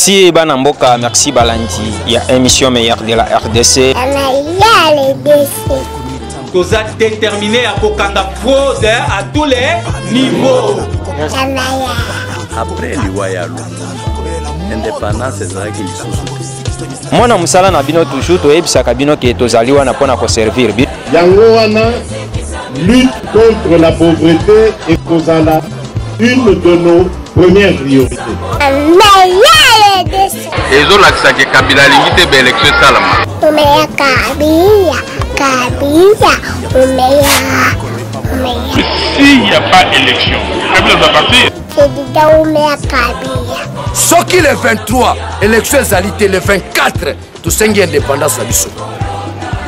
Merci bana mboka, merci balandi ya émission meilleure de la RDC. Toza déterminé à kokanga fraude à tous les niveaux. Après liwa ya Lumumba, indépendance ezalaki lisusu te. Mwana mosala na bino toujours toyebisaka bino ke tozali wana mpo na koservir bino. Yango wana lutte contre la pauvreté ekozala une de nos premières priorités. Ezolakisa ke Kabila alingi te ba election esalama. S'il n'y a pas élection, Kabila doit partir. Soki le 23 élection ezali te, le 24 tosengi indépendance na biso.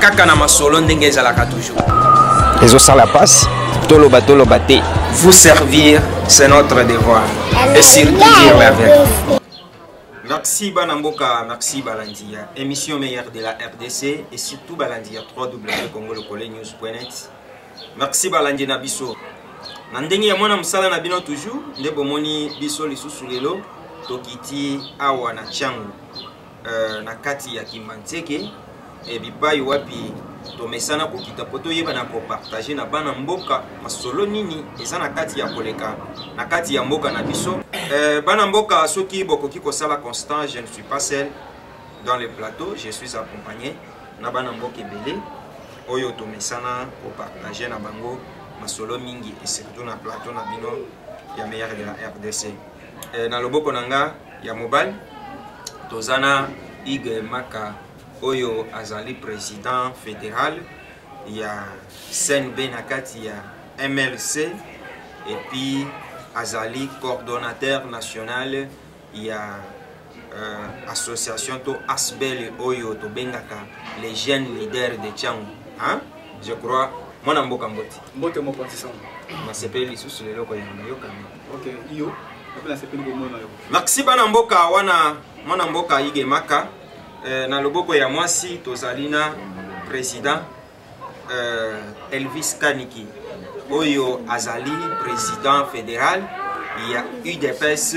Kaka na masolo ndenge ezalaka toujours. Ezosala pasi toloba toloba te. Vous servir, c'est notre devoir. Et surtout dire la vérité. Merci bana mboka, merci balandi ya émission meilleure de la RDC et surtout balandi ya www.congolocolenews.net. Merci balandi na biso. Na ndenge ya mwana mosala na bino toujours nde bomoni biso lisusu lelo tokiti awa na Tshangu. Na kati ya Kimbanseke e bipai wapi tomesana kokita mpo toyeba na kopartage na bana mboka masolo nini eza na kati ya koleka na kati ya mboka na biso. Bana mboka, soki bokoki kosala constant, je ne suis pas seul dans le plateau, je suis accompagné na bana mboka ebele oyo tomesana kopartage na bango masolo mingi et surtout na plateau na bino ya meilleur de la RDC. Na loboko na nga ya mobali toza na Hugues Maka oyo azali président fédéral ya CNB na kati ya MLC et puis azali coordonnateur national ya association to ASBEL oyo tobengaka les jeunes leaders de Tshangu. Hein? Je crois mwana mboka mbote. Mbote mopanzi sango. Nasepeli lisusu lelo koyamba yo kame. Ok, yo. Nasepeli komona yo. Merci bana mboka wana mwana mboka Hugues Maka. Na loboko ya mwasi tozali na président Elvis Kaniki oyo azali président fédéral ya UDPS,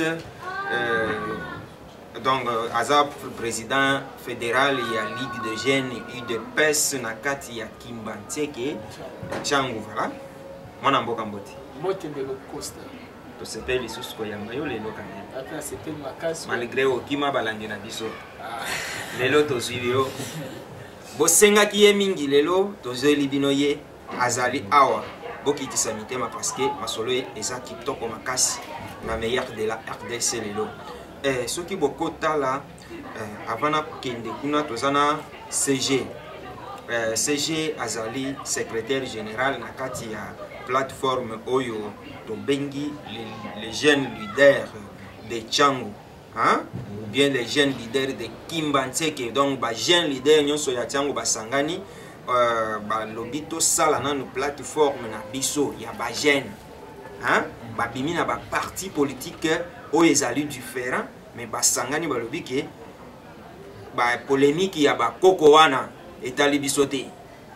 donc aza président fédéral ya Ligue de Jeunes UDPS na kati ya Kimbanseke Tshangu. Voilà mwana mboka mbote. Mbote ndeko Costa. Tosepeli lisusu koyamba yo lelo kanene. Ata nasepeli makasi. Malgré okima balandi na biso. Lelo tozwi yo. Bosengaki ye mingi lelo tozweli bino ye azali awa. Bokitisa mitema parce que masolo ye eza kitoko makasi na meilleur de la RDC lelo. Soki bokotala avant nakende kuna toza na CG. CG azali secrétaire général na kati ya plateforme oyo tobengi les jeunes leaders de Tshangu, hein? Ou bien les jeunes leaders de Kimbanseke. Donc ba jeunes leaders nyonso ya Tshangu basangani, balobi tosala nanu plateforme na biso ya ba jeunes, hein? Babimi na ba parti politique oyo ezali différent, mais basangani balobi ke ba polémique ya bakoko wana etali biso te,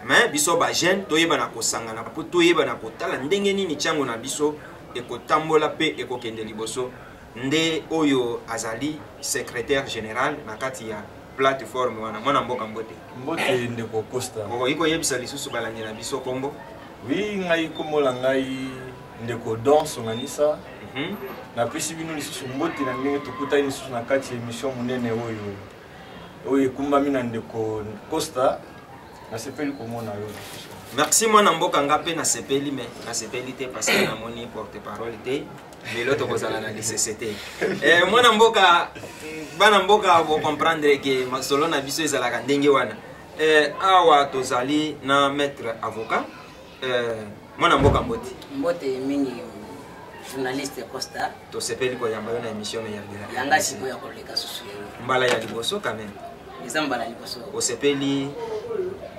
mais biso ba jeune toyeba na kosangana po toyeba na kotala ndenge nini Tshangu na biso ekotambola pe ekokende liboso. Nde oyo azali secrétaire général na kati ya plateforme wana. Mwana mboka mbote. Mbote ndeko Costa. Okoki koyebisa lisusu balandi na biso kombo? Oui, ngai kombo na ngai ndeko Don Songanisa. Napesi bino lisusu mbote na ndenge tokutani lisusu na kati ya émission monene oyo oyo ekumbami na ndeko Costa. Nasepeli komona yo lisusu. Merci mwana mboka, nga mpe nasepeli, mais nasepeli te parce que namoni porte-parole te. Lelo tokozala na lisese te. Mwana mboka, bana mboka bo comprendre ke masolo na biso ezalaka ndenge wana. Awa tozali na maître avocat. Mwana mboka mbote. Mbote mingi journaliste Costa. Tosepeli koyamba yo na émission meilleure de la Yanga sikoyo ya koleka susu lelo. Mbala ya liboso quand même. Eza mbala liboso. Osepeli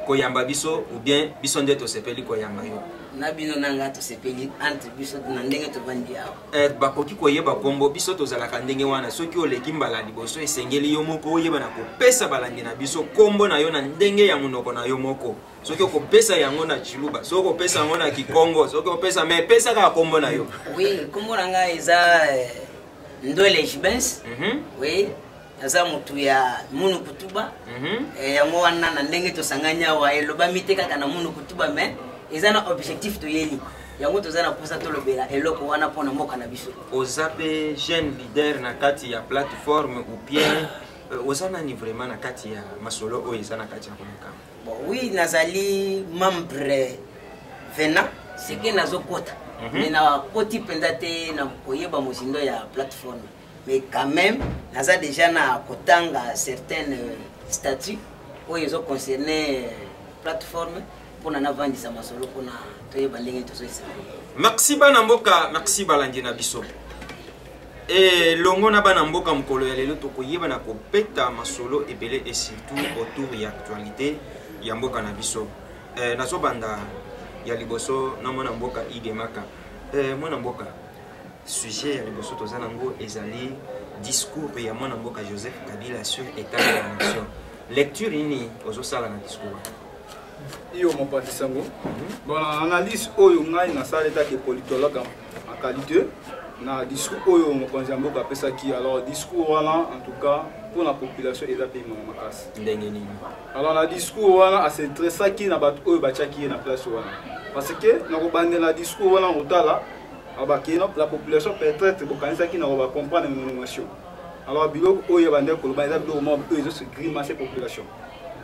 koyamba biso ou bien biso nde tosepeli koyamba yo? Na bino na nga tosepeli entre biso na ndenge tovandi awa. Bakoki koyeba kombo biso tozalaka ndenge wana. Soki oleki mbala liboso esengeli yo moko oyeba na kopesa balandi na biso kombo na yo na ndenge ya monoko na yo moko. Soki okopesa yango na Tshiluba, soki okopesa yango na Kikongo, soki okopesa, mais pesa kaka kombo na yo. Oui, kombo na nga eza Ndwele Jubens. Oui. Naza motu ya munu kutuba. Yango wana na ndenge tosangani awa elobami te kaka na munu kutuba, mais eza na objectif toyeli yango, toza na mposa tolobela eloko wana mpona mboka na biso. Oza mpe jeune leader na kati ya plateforme ou bien oza nani vraiment na kati ya masolo oyo eza na kati ya koleka? Bon, oui, nazali membre venant, seke nazokota, mais nakoti mpenza te na koyeba mozindo ya plateforme, mais quand même naza déjà na kotanga certaines statuts oyo ezoconcerne plateforme mpona navandisa masolo mpona toyeba ndenge tozoesala. Merci bana mboka, merci balandi na biso. Elongo na bana mboka, mokolo ya lelo tokoyeba na kobeta masolo ebele et surtout autour ya actualité ya mboka na biso. Nazobanda ya liboso na mwana mboka Igemaka. Mwana mboka, sujet ya liboso toza nango ezali discours ya mwana mboka Joseph Kabila sur état de la nation. Lecture nini ozosala na discours wana? Iyo, mopanzi sango. Bon, na analyse oyo ngai nasala etake politologue en qualité na discours oyo mokonzi ya mboka apesaki, alors discours wana en tout cas mpona population eza mpe mawa makasi. Ndenge nini? Alors na discours wana asedressaki na bato oyo batiaki ye na place wana, parce que na kobandela discours wana, kotala abakei la population, peut-être bokanisaki na bacomprendre mon émotion. Alors biloko oyo bandeki koloba eza biloko moko oyo ezogrimace population.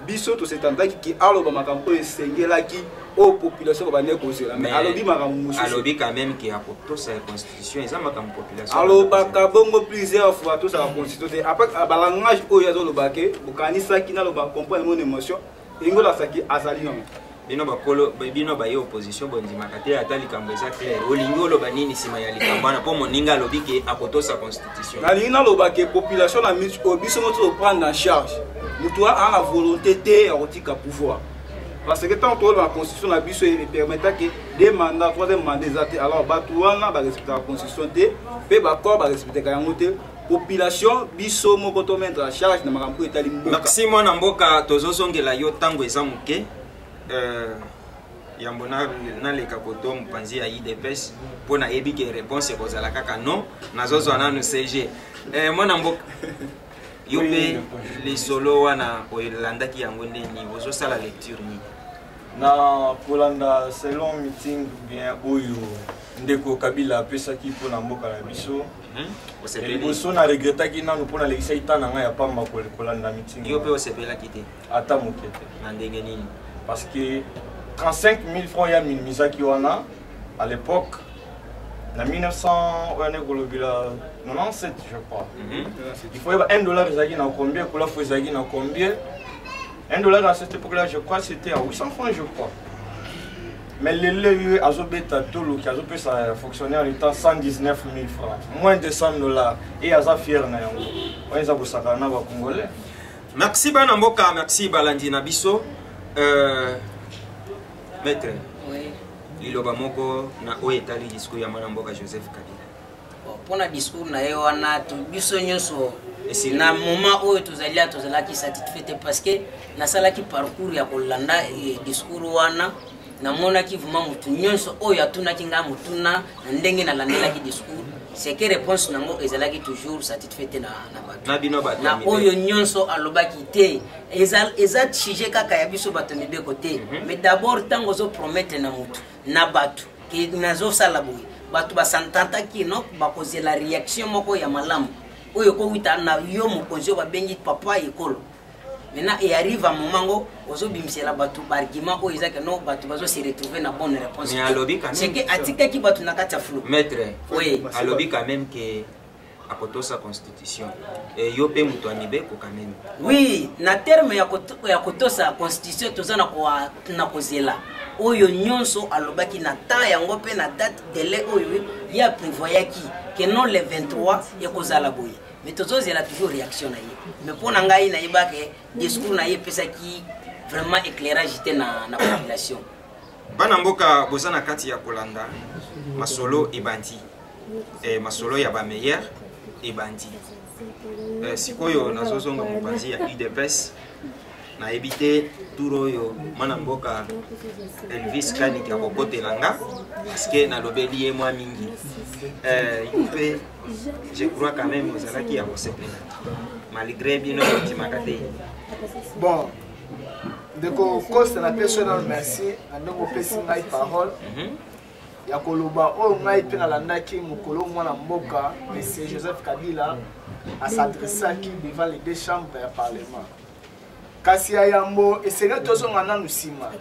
Biso tosetandaki ke aloba makambo oyo esengelaki, oyo population babandeki kozela, mais alobi makambo mosusu. Alobi quand même ke akotosa ya constitution, eza makambo population Alobaka bongo plusieurs fois, tosaka constitution te. Après balangage oyo azoloba ke bokanisaki naloba comprendre mon émotion, elingi olakisaki azali nango. Bino bakolo, bino baye opposition, bondimaka te ata likambo eza clair. Olingi oloba nini nsima ya likambo wana, mpo moninga alobi ke akotosa constitution? Nalingi naloba ke population na miti oyo biso mo toprendre en charge, moto aa na volonté te ya kotika pouvoir, parce que ntango toloba constitution na biso epermettaki deux mandats, troisième mandat eza te. Alors bato wana barespectaka constitution te, mpe bacorps barespectaka yango te. Population biso moko tomettre en charge na makambo oyo etali mboka. Merci mwana mboka, tozozongela yo ntango eza moke. Yambo naleka koto mopanzi ya UDPS, mpo nayebi ke réponse ekozala kaka non, nazozwa nanu CG. Mwana mboka, yo mpe lisolo wana olandaki yango ndeni? Ozosala lecture nini? Na kolanda selon meeting bien oyo ndeko Kabila apesaki mpona mboka na biso, liboso na regretaki nanu mpo nalekisaki ntan na ngai ya pamba kolanda meeting. Yo mpe osepelaki te? Ata moke te. Na ndenge nini? Parce que 35 000 francs ya minimisaki wana à l'époque na 1900 oyo ane kolobela 97 je crois. Il faut yeba 1 dollar ezalaki na combien, kolafu ezalaki na combien. 1 dollar à cette époque là, je crois c'était à 800 francs, je crois. Mais lelo ye azobeta toloki, azopesa fonctionnaire l'état 119 000 francs, moins de 100 $, e aza fier na yango. Wana eza kosakana na bacongolais. Merci bana mboka, merci balandi na biso. Maître, Oui. liloba moko na oyo etali discours ya mwana mboka Joseph Kabila. Bon, mpona discours na ye wana, biso nyonso Esili. Na moment oyo tozali ya tozalaki satisfait te, parce que nasalaki parcours ya kolanda discours wana, namonaki vraiment motu nyonso oyo atunaki ngai motuna na ndenge nalandelaki discours, c'est que réponse nango ezalaki toujours satisfait te na bato. Na bino bato ya Na mibeko. Oyo nyonso alobaki te, eza sujet kaka ya biso bato ya mibeko te. Mais d'abord ntango ozopromettre na motu na bato ke nazosala boye, bato basantantaki no bakozela réaction moko ya malamu oyo ekowita na yo mokonzi oyo babengi papa ekolo. Maintenant e arrive à moment ngo ozobimisela bato baargument oyo eza ke no bato bazose retrouver na bonne réponse. Mais alobi quand même- C'est que atikaki bato na kati ya flou. Maître, Oui. alobi quand même ke akotosa constitution. E yo mpe moto ya mibeko quand même. Oui, na terme ya kotosa constitution, toza na kozela oyo nyonso alobaki na temps yango mpe na date délai oyo ye aprévoyaki ke non, le 23 ekozala boye, mais tozozela toujours réaction na ye. Mais mpo na ngai nayebake discours na ye epesaki vraiment éclairage te na population. Bana mboka, boza na kati ya kolanda masolo ebandi, masolo ya bameilleur ebandi. Sikoyo nazozonga mopanzi ya UDPS. Nayebi te tour oyo mwana mboka Elvis Kaniki akokotela nga parce que nalobeli ye mwa mingi. Euh, yo mpe je crois quand même ozalaki ya kosepela malgré bino bondimaka te. Bon, ndeko Costa, napesi yo nano merci na ndenge opesi ngai parole ya koloba oyo. Ngai mpe nalandaki mokolo mwana mboka monsieur Joseph Kabila as'adressaki devant les deux chambres ya parlement. Kasi ya yambo, esengeli tozonga nanu nsima.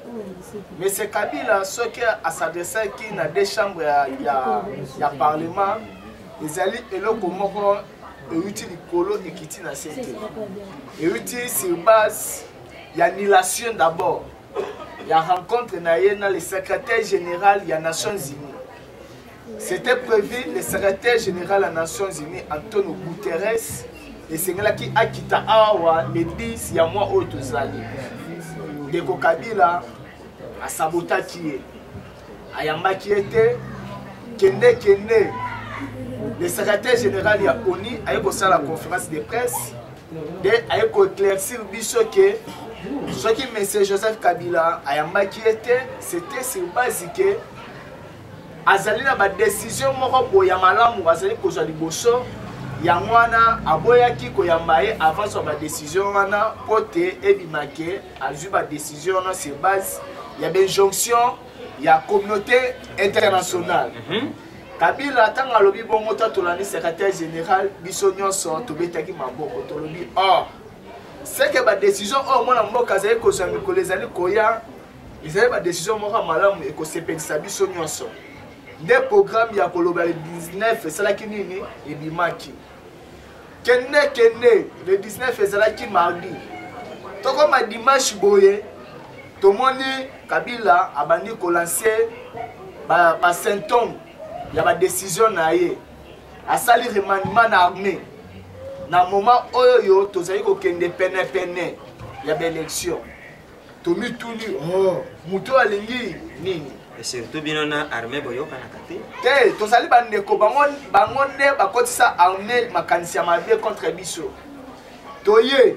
Monsieur Kabila, soki as'adressaki na deux chambres ya parlement, ezali eloko moko euti likolo ekiti na se te. Euti sur base ya annulation d'abord ya rencontre na ye na le secrétaire général ya Nations Unies. C'était prévu, le secrétaire général ya Nations Unies, Antonio Guterres, esengelaki akita awa le 10 ya mois oyo tozali. Ndeko Kabila asabotaki ye, ayambaki ye te. Kende kende, le secrétaire général ya ONU aye kosala conférence de presse nde aye koéclaircir biso ke soki monsieur Joseph Kabila ayambaki ye te, c'était sur base ke azali na badécision moko boye ya malamu azali kozwa liboso. Yango wana aboyaki koyamba ye avant zwa badécision wana, mpo te ebimake azwi badécision wana sur base ya bainjonction ya communauté internationale. Kabila, ntango alobi bongo, to tolandi secrétaire général, biso nyonso tobetaki maboko, tolobi: "Or c'est que badécision oyo mwana mboka azali kozwa mikolo ezali koya, ezali badécision moko ya malamu ekosepelisa biso nyonso." Nde programme ya koloba le 19 esalaki nini? Ebimaki. Kende kende, le 19 ezalaki mardi, tokoma dimanche boye, tomoni Kabila abandi kolancer basymptôme ba ya badécision na ye. Asali remaniement na armée na moment oyo tozali kokende penepene ya baélection. Tomituni: "Oh, moto oyo alingi nini?" Et surtout bino na armée boyokanaka te. Te, tozali bandeko. Bango, bango nde bakotisa armée makanisi ya mabe contre biso. Toye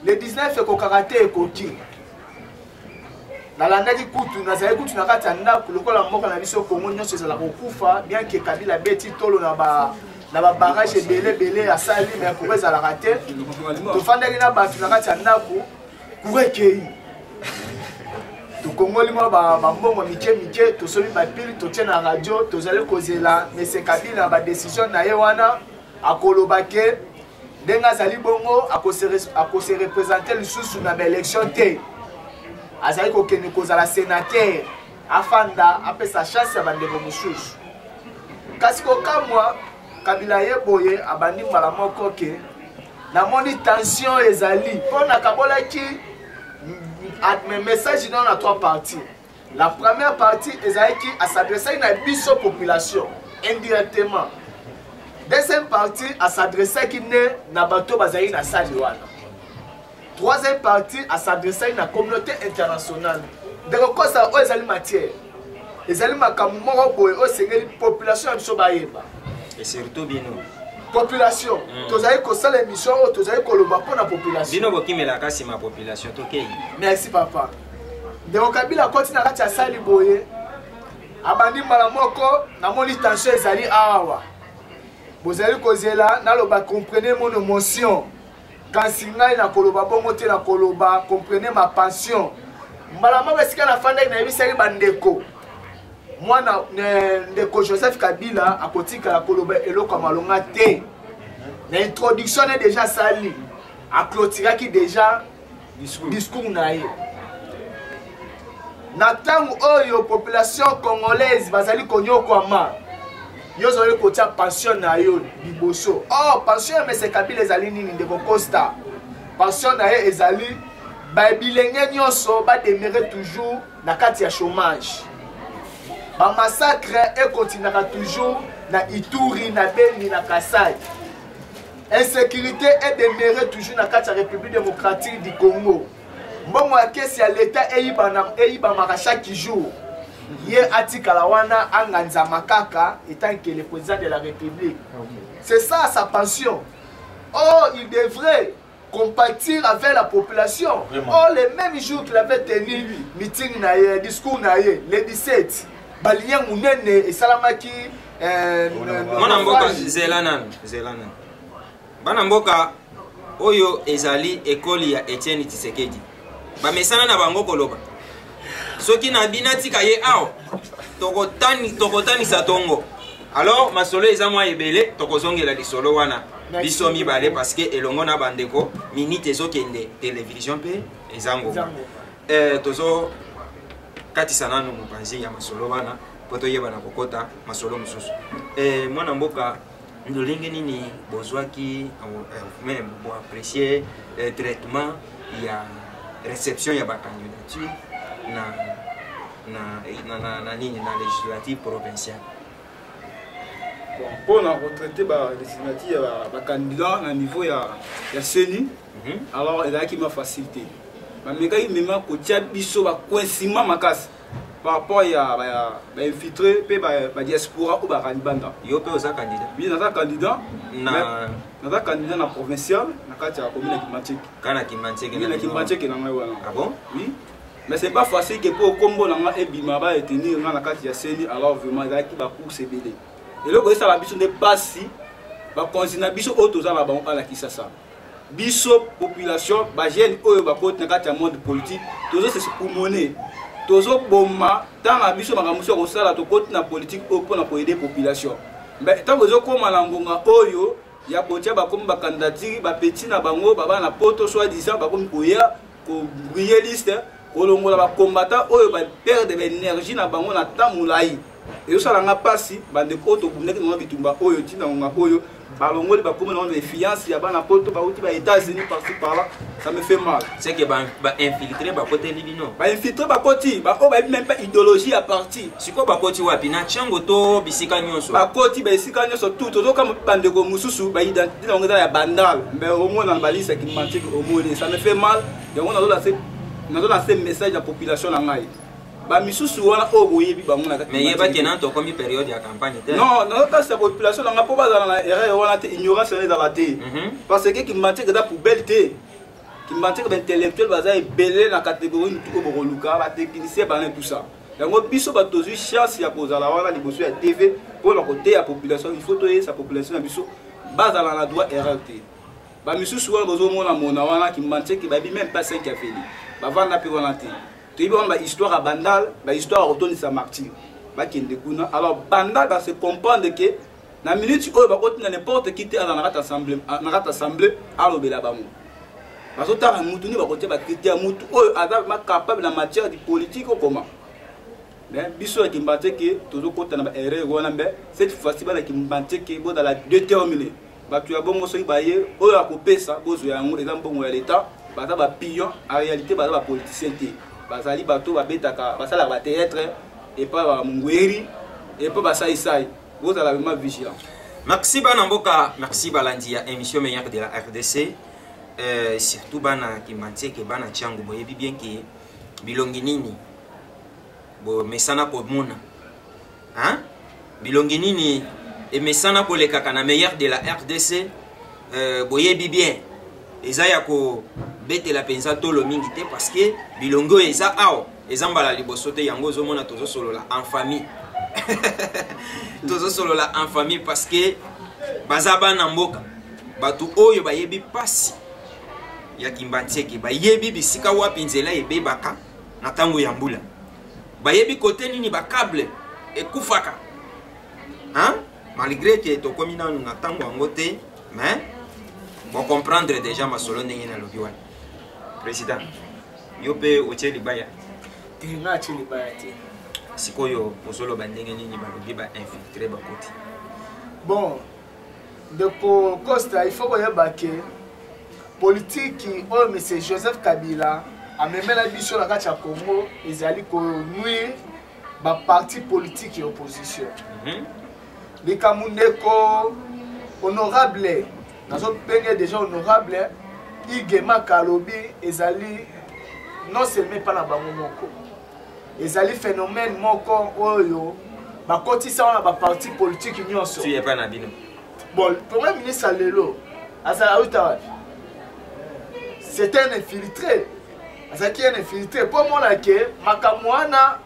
le 19, ekokaka te, ekoki. Nalandaki kutu, nazali kutu na kati ya ndako. Lokola mboka na biso Kongo nyonso ezala kokufa, bien ke Kabila abeti tolo na babarrage ebele ebele asali, mais courant ezalaka te. Tofandaki na bato na kati ya ndako, courant ekei, tokongoli mwa bambongo mike mike, tosomi bapile, totie na radio, tozali kozela monsieur Kabila na badécision na ye wana. Akoloba ke ndenge azali bongo, akose représenter lisusu na baélection te, azali kokende kozala sénateur, afanda, apesa chance ya bandeko mosusu. Kasi kokamwa, Kabila ye boye abandi mbala moko ke namoni tension ezali mpo nakabolaki message nano na trois parties. La première partie ezalaki as'adressaki na biso population indirectement. Deuxième partie, as'adressaki nde na bato bazalaki na sali wana. Troisième partie, as'adressaki na communauté internationale. Ndeko Kosa, oyo ezali matière, ezali makambo moko boye oyo esengeli population ya biso bayeba. Et surtout bino. Population, tozali kosala émission oyo, tozali koloba mpo na population. Bino bokimelaka nsima population, tokei. Merci papa. Ndeko Kabila akoti na kati ya sali boye, abandi mbala moko: "Namoni tension ezali awa, bozali kozela naloba 'comprenez mon émotion'. Kasi ngai nakoloba bongo te, nakoloba 'comprenez ma pension'." Mbala moko, esika nafandaki, nayebisaki bandeko: "Mwana ndeko Joseph Kabila akotikala koloba eloko ya malonga te." Na introduction ne déjà asali, aclôturaki déjà discours na ye. Na ntango oyo population congolaise bazali konyokwama, yo ozali kotia pension na yo liboso. Or pension ya monsieur Kabila ezali nini, ndeko Costa? Pension na ye ezali bilenge nyonso bademeurer toujours na kati ya chômage, bamassacre ekontinuaka toujours na Ituri, na Beni, na Kasai, insécurité edemeure toujours na kati ya République démocratique du Congo, mbongo ya caisse ya leta eyibamaka chaque jour. Ye atikala wana, anganzama kaka étant que le président de la République. C'est ça sa pension. Oh, il devrait compatir avec la population. Vraiment. Or, le même jour qu'il avait tenu meeting na ye, discours na ye, le 17, balia munene esalamaki Mwana mboka, zela nanu, zela nanu. Bana mboka, oyo ezali ekoli ya Etienne Tshisekedi. Bamesana na bango koloba. Soki na bina tika ye awa, tokotanisa tongo. Alors masolo eza mwa ebele, tokozongela lisolo wana. Biso mibale parce que elongo na bandeko, minute ezokende télévision pe eza ngonga. Tozo katisa nanu mopanzi ya masolo wana po toyeba na kokota masolo mosusu. Mwana mboka, ndolenge nini bozwaki, même bo apprécier traitement ya réception ya ba candidature na nini, na législative provinciale? Bon, pour na retraiter ba législative ya ba candidat na niveau ya CENI, alors ezalaki ma facilité. Bamekaki mema kotia biso ba coincement makasi par rapport ya ba infiltré pe ba diaspora ou ba ralibanda. Yo pe oza candidat? Oui, naza candidat. Na Mais naza candidat na provincial na kati ya commune ya Kimbanseke. Kana Kimbanseke Oui, na na bino. Kimbanseke na ngai wana. Ah bon? Oui. Mais c'est pas facile que pour kombo na nga ebima ba retenir nga na kati ya CENI, alors vraiment ezalaki ba course ebele. Eloko esala biso nde pasi, ba konzi na biso oyo toza na bango ala Kinshasa. Biso population ba jeune oyo bakoti na kati ya monde politique, tozo se poumoner, tozo boma tant na biso makambo mosusu ya kosala, tokoti na politique oyo mpona koaider population. Mais ntango ezokóma na ngonga oyo ya kotia bakomi ba candidature, ba petit na bango, ba bana poto soi-disant bakomi koya kobriller liste, kolongola ba combattant oyo ba perdre ba énergie na bango na temps molai. Ezosala nga pasi, bandeko oyo tobundaki na bitumba oyo ntina ngonga oyo balongoli bakomi na wana méfiance ya bana poto bauti ba États-Unis par-ci par-là, ça me fait mal. C'est que ba infiltré bakoteli bino. Ba infiltré bakoti, ba oyo bayebi même pas idéologie ya parti. Sikoyo bakoti wapi? Na Tshangu to bisika nyonso? Bakoti ba esika nyonso tout, tozoka bandeko mosusu ba identité na bango eza ya bandal, mais omona na balisa Kimbanseke omoni, ça me fait mal. Yango nazo lancer message ya population na ngai. Ba misusu wana oyo boyebi bango na kati Mais ya yeba Kimbanseke. ke na tokomi période ya campagne te. Non, nazotasa population na nga mpo bazala na erreur wana te, ignorance wana ezala te. Parce que Kimbanseke eza poubelle te. Kimbanseke ba intellectuel baza ebele na catégorie mutu oyo bokoluka, ba technicien bana tout ça. Yango biso bato tozwi chance ya kozala wana liboso ya TV mpona koteya population, il faut toyesa population na biso bazala na droit erreur te. Ba misusu wana bozomona mona wana Kimbanseke bayebi même pas 5 avenue. Bavanda mpe wana te. Toyebi wana ba histoire ya Bandal, ba histoire ya kotondisa martyr. Bakende kuna. Alors Bandal ba se comprendre que na minute oyo bakoti na n'importe qui te aza na kati assemblée, na kati assemblée alobela bango. Bazotala mutu ni bakotia ba critère mutu oyo aza vraiment capable na matière du politique ou comment. Mais biso ya Kimbanseke tozokota na ba erreur wana, mais cette fois-ci bana Kimbanseke bozala déterminé. Bato ya bongo soki baye oyo akopesa bozwa yango eza mbongo ya l'État, baza ba pion, en réalité baza ba politicien te. Bazali bato babetaka, basalaka ba théâtre et pas ba mungweri et pas ba sai-sai. Bozala vraiment vigilant. Merci bana mboka, merci balandi ya émission meilleure de la RDC. Surtout bana Kimbanseke, bana Tshangu, boyebi bien que bilongi nini bo mesana komona. Hein? Bilongi nini emesana kolekaka na meilleur de la RDC, boyebi bien eza ya kobetela mpenza tolo mingi te parce que bilongi oyo eza awa eza mbala liboso te, yango ozomona tozosolola en famille. Tozosolola en famille parce que baza bana mboka, bato oyo bayebi pasi ya Kimbanseke, bayebi bisika wapi nzela ebebaka na ntango ya mbula, bayebi kote nini ba câble ekufaka. Hein? Malgré que tokomi nanu na ntango yango te, mais bon comprendre déjà masolo ndenge nalobi wana. Président, yo pe otie libaya? Te, nga atie libaya te. Sikoyo ozoloba ndenge nini balobi ba infiltré bakoti? Bon, ndeko Costa, il faut koyeba ke politique oyo monsieur Joseph Kabila amemela biso na kati ya Congo ezali ko nuire ba parti politique ya opposition. Likambo ndeko honorable, nazobenge déjà honorable Igema Kalobi, ezali non seulement epa na bango moko, ezali phénomène moko oyo bakotisa wana ba parti politique nyonso. Tu epa na bino. Bon, premier ministre lelo azala auta wapi? C'est un infiltré, azalaki un infiltré mpo omona ke makambo wana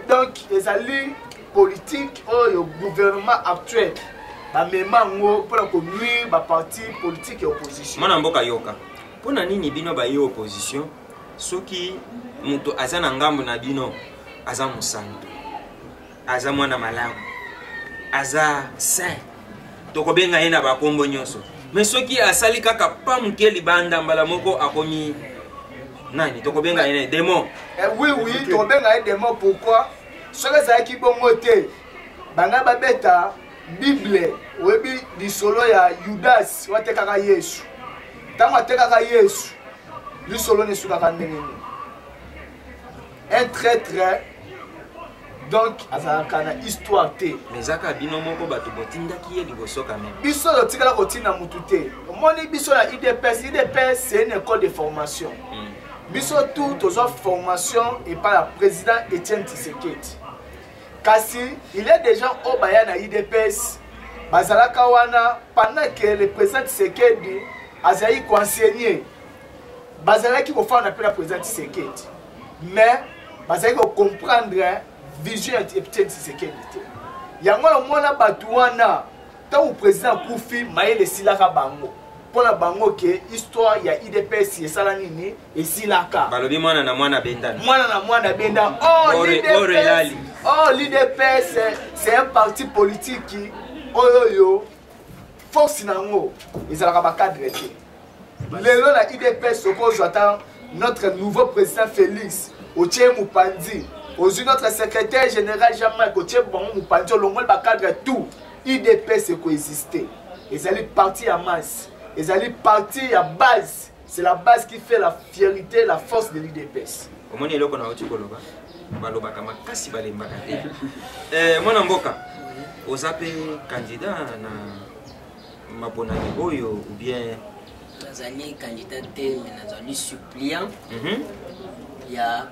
donc ezali politique oyo gouvernement actuel bamema yango mpona konuire baparti politique ya opposition. Mwana mboka, yoka, mpo na nini bino baye opposition, soki moto aza na ngambo na bino aza mosantu, aza mwana malamu, aza saint, tokobenga ye na bakombo nyonso, mais soki asali kaka pa moke libanda, mbala moko akomi nani? Tokobenga ye démon? Eh, oui, tokobenga ye démon. Pourquoi? Soki ezalaki bongo te, bangai babeta Bible. Oyebi lisolo ya Yudas oyo atekaka Yesu. Ntango atekaka Yesu, lisolo na esukaka ndenge nini? Un traître donc azalaka na histoire te. Mais ezaka bino moko bato botindaki ye liboso quand même. Biso totikala kotinda mutu te. Omoni, biso na UDPS, UDPS c'est une école de formation. Biso tout tozwa formation epai ya président Etienne Tshisekedi. Kasi il y a des gens oyo baya na UDPS, bazalaka wana pendant que le président Tshisekedi azalaki koenseigner, bazalaki kofanda mpe na président Tshisekedi, mais bazalaki kocomprendre vision ya Etienne Tshisekedi te. Yango namona bato wana, ntango président akufi, mayele esilaka bango. Mpona bango ke histoire ya UDPS esala nini? Esilaka. Balobi mwana na mwana bendana. Mwana na mwana benda. Oh, l'UDPS, oh, l'UDPS c'est un parti politique oyo oyo force na yango ezalaka bacadre te. Lelo na UDPS, okozwa ata notre nouveau président Félix, otie mopanzi, ozwi notre secrétaire général Jean-Marc, otie bango mopanzi, olongoli bacadre tout, UDPS ekoexiste. Ezali parti ya masse, ezali parti ya base. C'est la base qui fait la fierté, la force de l'UDPS. Omoni eloko nauti koloba, balobaka makasi balembaka te. Eh, mwana mboka, oza mpe candidat na maponami oyo ou bien? Nazali candidat te, mais nazali suppliant ya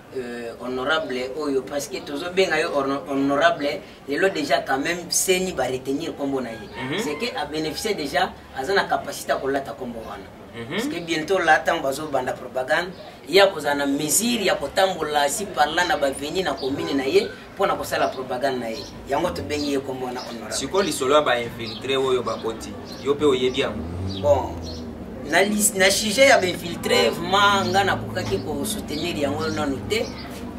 honorable oyo, parce que tozobenga yo honorable lelo déjà. Quand même CENI baretenir nkombo na ye, c'est que abénéficie déjà, aza na capacité ya kolata nkombo wana, parce que bientôt la, ntango bazobanda propagande, ye akozala na mesure ya kotambola si parla na baveni na commune na ye mpo na kosala propagande na ye. Yango tobengi ye nkombo wana honorable. Sikoyo lisolo ya bainfiltré oyo bakoti, yo mpe oyebi yango? Bon, na sujet ya bainfiltré, vraiment nga nakokaki kosoutenir yango nano te,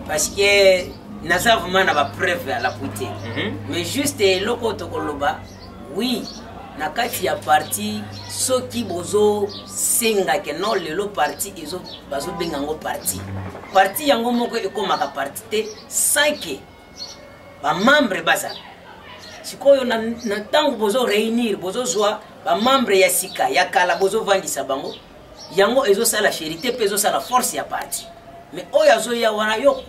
parce que naza vraiment na bapreuve à l'appui te. Mais juste eloko oyo tokoloba, oui, na kati ya parti, soki bozosenga ke non, lelo parti bazobenga yango parti, parti yango moko ekomaka parti te sans ke bamembre bazala. Sikoyo na ntango bozoréunir, bozozwa bamembre ya sika, ya kala, bozovandisa bango, yango ezosala fierté mpe ezosala force ya parti. Mais oyo azoya wana, yo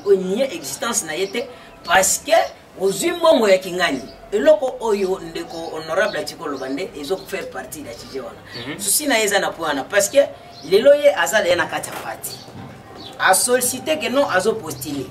onie existence na ye te, parce que ozwi mbongo ya kingani. Eloko oyo ndeko honorable ati koloba nde ezofaire partie ya sujet wana. Susi na ye eza na point wana, parce que lelo ye aza ye na kati ya parti, asollicite ke non, azopostule,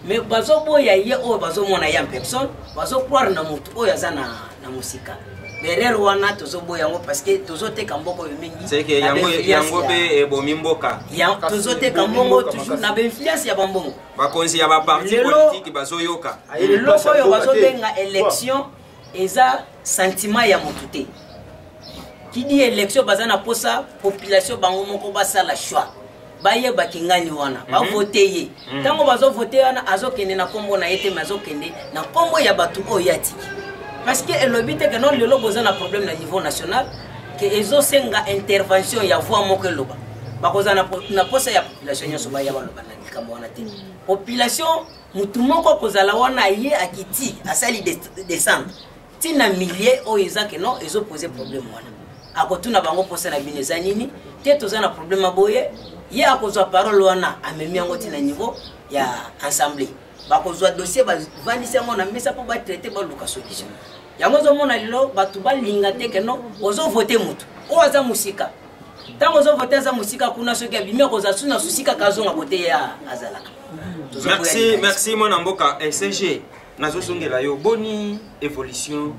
mais bazoboya ye. Oyo bazomona ye en personne, bazocroire na motu oyo aza na mosika. Erreur wana tozoboya yango, parce que tozoteka mboka oyo mingi. Seke yango mpe ebomi mboka. Tozoteka mbongo toujours na bainfluence ya bambongo. Bakonzi ya baparti politique bazoyoka. Eloko oyo bazobenga élection eza sentiment ya motu te. Kidi élection, baza na posa population bango moko basala choix, bayebaki ngani wana, bavote ye. Ntango bazovote wana, azokende na nkombo na ye te, mais azokende na nkombo ya bato oyo ye atiki, parce que elobi te ke non, lelo boza na problème na niveau national ke ezosenga intervention ya voix moko eloba. Bakozala na posa ya population nyonso baya baloba na likambo wana te. Population, motu moko akozala wana, ye akiti, asali descendre ntina milieu oyo eza ke non, ezopose problème wana, akotuna bango: mposa na bino eza nini? Te, toza na problème aboye. Ye akozwa parole wana, amemi yango ntina niveau ya assemblée, bakozwa dossier, bavandisi yango na mesa mpo batraite, baluka solution. Yango ozomona lelo bato balinga te ke non, ozovote motu oyo aza mosika. Ntango ozovote, aza mosika kuna, soki abimi, akozala su na susi kaka azonga kote ye azalaka. Merci, merci mwana mboka. SG, nazozongela yo. Boni évolution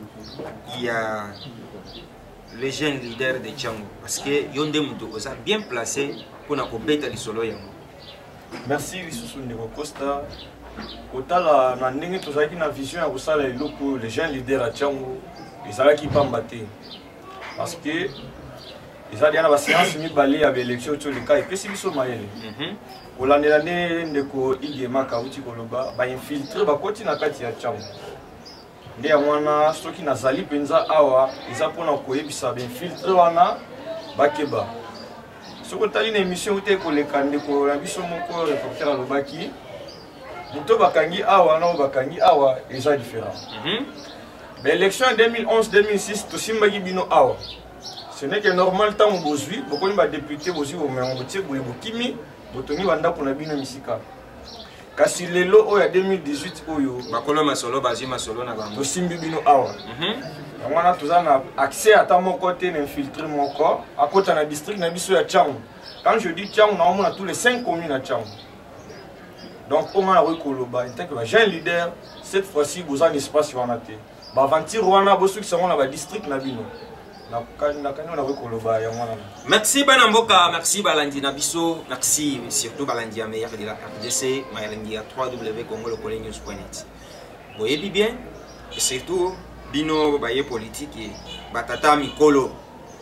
ya Le jeune leader de Tshangu, parce que yo nde moto oza bien placé mpona kobeta lisolo yango. Merci lisusu ndeko Costa. Kotala na ndenge tozalaki na vision ya kosala eloko le jeune leader ya Tshangu ezalaki pamba te, parce que ezali na baséance mibale ya baélection oyo oleka epesi biso mayele. Kolandela nde ndeko Igemaka auti koloba, bainfiltre bakoti na kati ya Tshangu. Nde yango wana soki nazali mpenza awa eza mpona koyebisa bainfiltre wana bakeba. Soki otali na émission te koleka, ndeko na biso moko reporter alobaki moto bakangi awa na oyo bakangi awa eza différent. Baélection ya 2011 2006 tosimbaki bino awa, ce n'est que normal. Ntango bozwi bokomi badéputé, bozwi bomengo, botie boye, bokimi, botongi bandako na bino misika. Kasi lelo oyo ya 2018 oyo bakolo masolo bazwi masolo na bango, tosimbi bino awa. Yango wana toza na accès ata moko te na infiltré moko akota na district na biso ya Tshangu. Quand je dis Tshangu, naomona tous les 5 communes ya Tshangu. Donc oyo nga nakoki koloba en tant que bajeune leader, cette fois-ci boza na espace wana te. Baaventure wana bosukisa yango na badistrict na bino. Nakani oyo nakoki koloba yango wana. Merci bana mboka, merci balandi na biso, merci surtout balandi ya meilleur de la RDC, balandi ya www.congolokolenews.net. Boyebi bien, et surtout bino baye politique, batata mikolo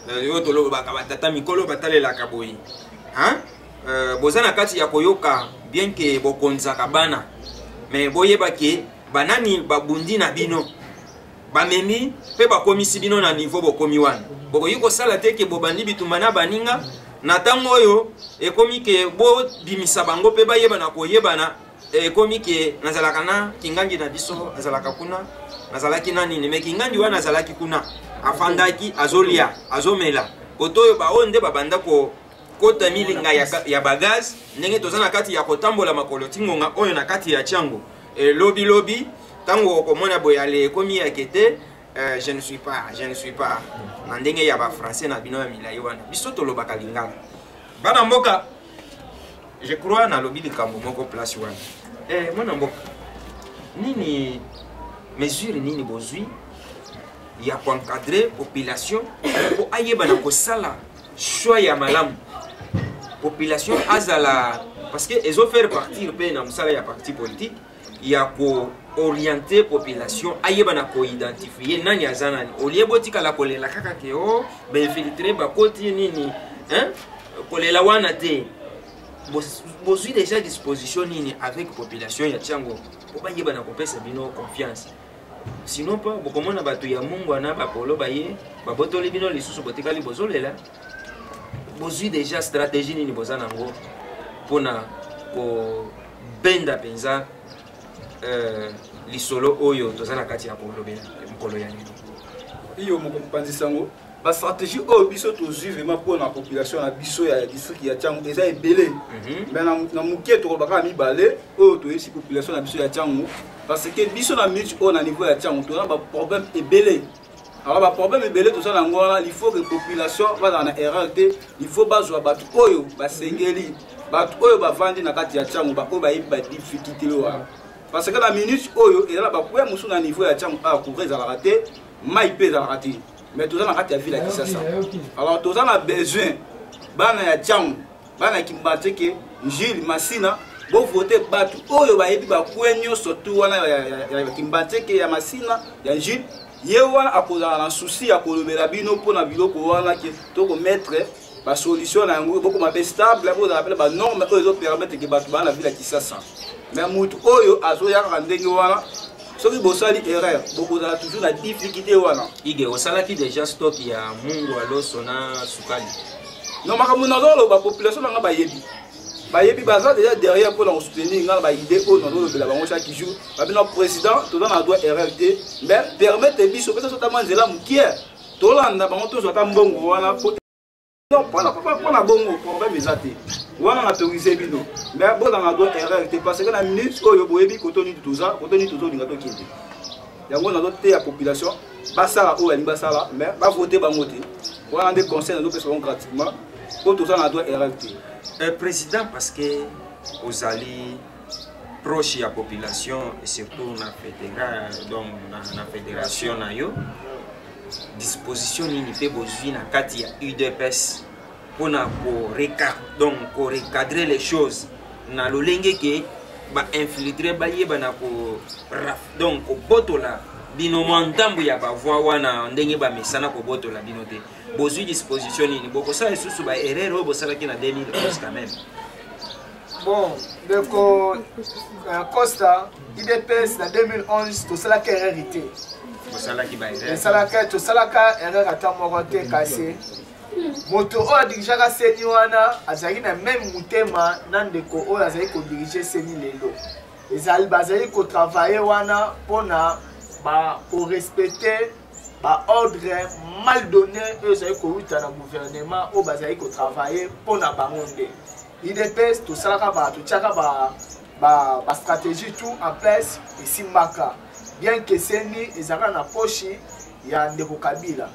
oyo tolobaka, batata mikolo batalelaka boye, hein? Boza na kati ya koyoka bien ke bokonzaka bana, mais boyeba ke banani babundi na bino, bamemi mpe bakomisi bino na niveau bokomi wana. Bokoki kosala te ke bobandi bitumba na baninga na ntango oyo ekomi ke bobimisa bango mpe bayebana koyebana. Ekomi ke nazalaka na kingangi na biso, azalaka kuna, nazalaki na nini, me kingangi wana azalaki kuna, afandaki, azolia, azomela. Koto oyo baoyo nde babanda ko kota milinga ya bagaz ndenge toza na kati ya kotambola makolo ti ngonga oyo na kati ya Tshangu. Lobi lobi ntango okomona boyale ekomi ya kete, je ne suis pas, je ne suis pas na ndenge ya bafrançais na bino ya milai wana. Biso tolobaka lingala, bana mboka. Je crois nalobi likambo moko place wana. Mwana mboka, nini mesure nini bozwi ya koencadre population mpo ayeba na kosala choix ya malamu, population azala, parce que ezo faire partir mpe na mosala ya parti politique ya koorienter population ayeba na koidentifie nani aza nani, olie botikala kolela kaka ke o bainfiltre bakoti nini, hein? Kolela wana te. Bozwi déjà disposition nini avec population ya Tshangu po bayeba na kopesa bino confiance? Sinon mpo bokomona bato ya mungwa na bapolo baye babotoli bino lisusu, botikali bozolela. Bozwi déjà stratégie nini boza nango mpona kobenda mpenza lisolo oyo toza na kati ya kolobela mokolo ya lelo? Iyo, mokonzi sango, bastratégie oyo biso tozwi vraiment mpona population na biso ya district ya Tshangu eza ebele, mais na moke tokoloba kaka mibale oyo toyebisi population na biso ya Tshangu, parce que biso na minute oyo na niveau ya Tshangu toza na baproblème ebele. Alors baproblème ebele toza na yango wana, il faut que population bazala na erreur te. Il faut bazwa bato oyo basengeli, bato oyo bavandi na kati ya Tshangu, baoyo bayebi badifficulté wana, parce que na minute oyo eza na bacoin mosusu na niveau ya Tshangu awa, courant ezalaka te, mai mpe ezalaka te, mais toza na kati ya ville ya Kinshasa. Alors toza na besoin bana ya Tshangu, bana ya Kimbanseke, Ndjili, Masina, bovote bato oyo bayebi bacoin nyonso tu wana ya Kimbanseke, ya Masina, ya Ndjili. Ye wana akozala na souci ya kolobela bino mpona biloko wana ke tokomettre basolution na yango, bokoma mpe stable, bozala mpe na banorme oyo ezopermettre ke bato baa na ville ya Kinshasa. Mais motu oyo azoya kaka ndenge wana, soki bosali erreur, bokozala toujours na difficulté wana. Ige, osalaki déjà stock ya mungu aloso na sukali? Non, makambo nazoloba, population na nga bayebi, bayebi, baza déjà derrière mpona kosoutenir nga na baidée oyo nazolobela bango chaque jour. Babino président, toza na droit erreur te, mais permettre biso, pesa so tama nzela mokie, tolanda bango, tozwa ata mbongo wana. Non, mpona bongo problème eza te wana, na autorise bino, mais bozala na droit erreur te, parce que na minute oyo boyebi koto nini toza, koto nini tozolinga tokende. Yango nazoteya population basala oyo balingi basala, mais bavote bango te. Wana nde conseil nazopesa bango gratuitement, po toza na droit erreur te. Président, parce que ozali proche ya population et surtout na fédéra, donc na fédération na yo. Disposition nini mpe bozwi na kati ya UDPS mpona donc korecadrer les choses na lolenge ke bainfiltre bayeba na ko donc kobotola bino mwa ntambo ya bavoi wana ndenge bamesana kobotola bino te? Bozwi disposition nini? Bokosala lisusu baerreur oyo bosalaki na 2011 quand même? Bon, ndeko Costa, UDPS na 2011 tosalaki erreur te. Bosalaki baerreur? Esalaka, tosalaka erreur ata moko te, kasi moto oyo adirigeaka CENI wana azalaki na même motema na ndeko oyo azali kodirige CENI lelo. Ezali bazali kotravaille wana mpona korespecte baordre mal donné oyo ezali kowuta na gouvernement oyo bazali kotravaille mpona bango. Nde UDPS tosalaka ba totiaka ba stratégie tout en place, esimbaka bien que CENI ezalaka na poche ya ndeko Kabila.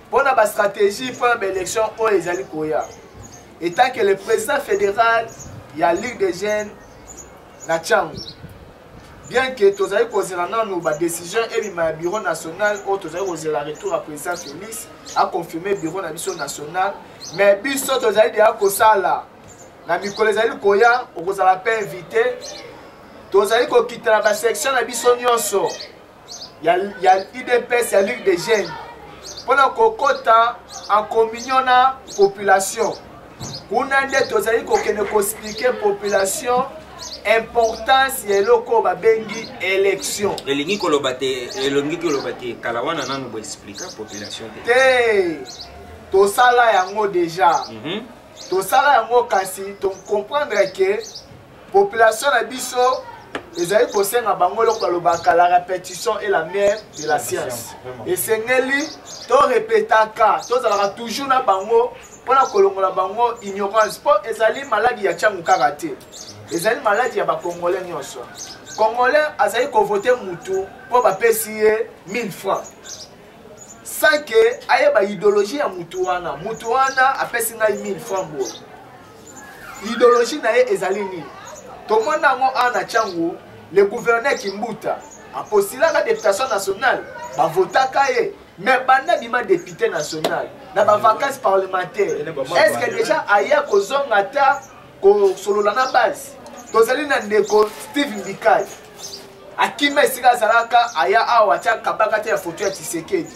Mpona bastratégie mpona baélection oyo ezali koya, étant que le président fédéral ya Ligue des jeunes na Tshangu, bien que tozali kozela nanu badécision ebima ya bureau national oyo tozali kozela retour ya président Félix aconfirme bureau na biso national, mais biso tozali deya kosala. Na mikolo ezali koya, okozala mpe invité. Tozali kokita na basection na biso nyonso ya UDPS, ya Ligue des jeunes, mpona kokota en communion na population. Kuna nde tozali kokende koexpliquer population importance ya eloko oyo babengi élection. Elingi koloba te kala wana nanu boexplika population te? Te, tosala yango déjà. Tosala yango, kasi tocomprendre ke population na biso ezali kosenga bango eloko balobaka: la répétition est la mère de la science. Esengeli torepetaka, tozalaka toujours na bango mpona kolongola bango ignorance, mpo ezali maladi ya Tshangu kaka te, ezali maladi ya bacongolais nyonso. Congolais azali kovote mutu mpo bapesi ye 1000 francs sans ke ayeba idéologie ya mutu wana. Mutu wana apesi ngai 1000 francs boye, idéologie na ye ezali nini? Tomona yango awa na Tshangu, le gouverneur Kimbuta apostilaka députation nationale, bavotaka ye, mais banda bima député national na bavacance parlementaire, est ce que déjà aya kozonga ata kosolola na base? Tozali na ndeko Steve Mbikai, akima esika azalaka, aya awa, atia kabaka te ya foto ya Tshisekedi.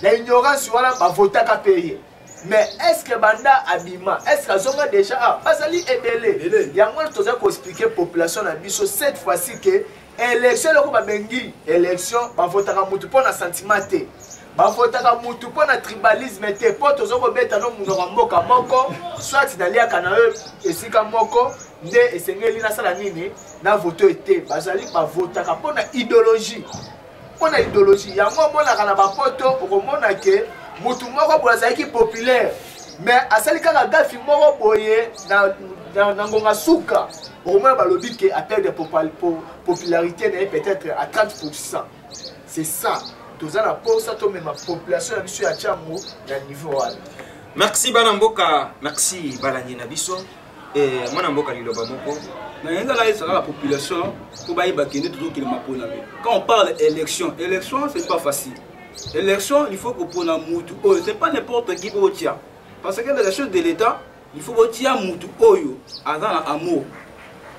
Na ignorance wana bavotaka mpe ye, mais est ce que banda abima, est ce que azonga déjà? Ah, bazali ebele. Yango wana tozali koexpliquer population na biso cette fois-ci ke élection, eloko babengi élection, bavotaka mutu mpo na sentiment te, bavotaka mutu mpo na tribalisme te, mpo toza kobeta no monoko ya mboka moko, soit naliaka na yo esika moko nde esengeli nasala nini na vote te. Bazali bavotaka mpo na idéologie, mpo na idéologie. Yango omonaka na bapoto, okomona ke mutu moko boye azalaki populaire, mais asali kaka gaffe moko boye na ngonga suka, okomona balobi ke aperdre popularité na ye peut-être à 30. C'est ça, toza na posa tomema population na biso ya Tshangu na niveau wana. Merci bana mboka, merci balandi na biso. Mwana mboka, liloba moko. Na ngai ezalaka la population mpo bayeba kende tozokende maponami. Quand on parle élection, élection, c'est pas facile. Élection, il faut kopona mutu oyo, c'est pas n'importe qui oyo tia, parce que la chef de l'État, il faut botia mutu oyo aza na amour.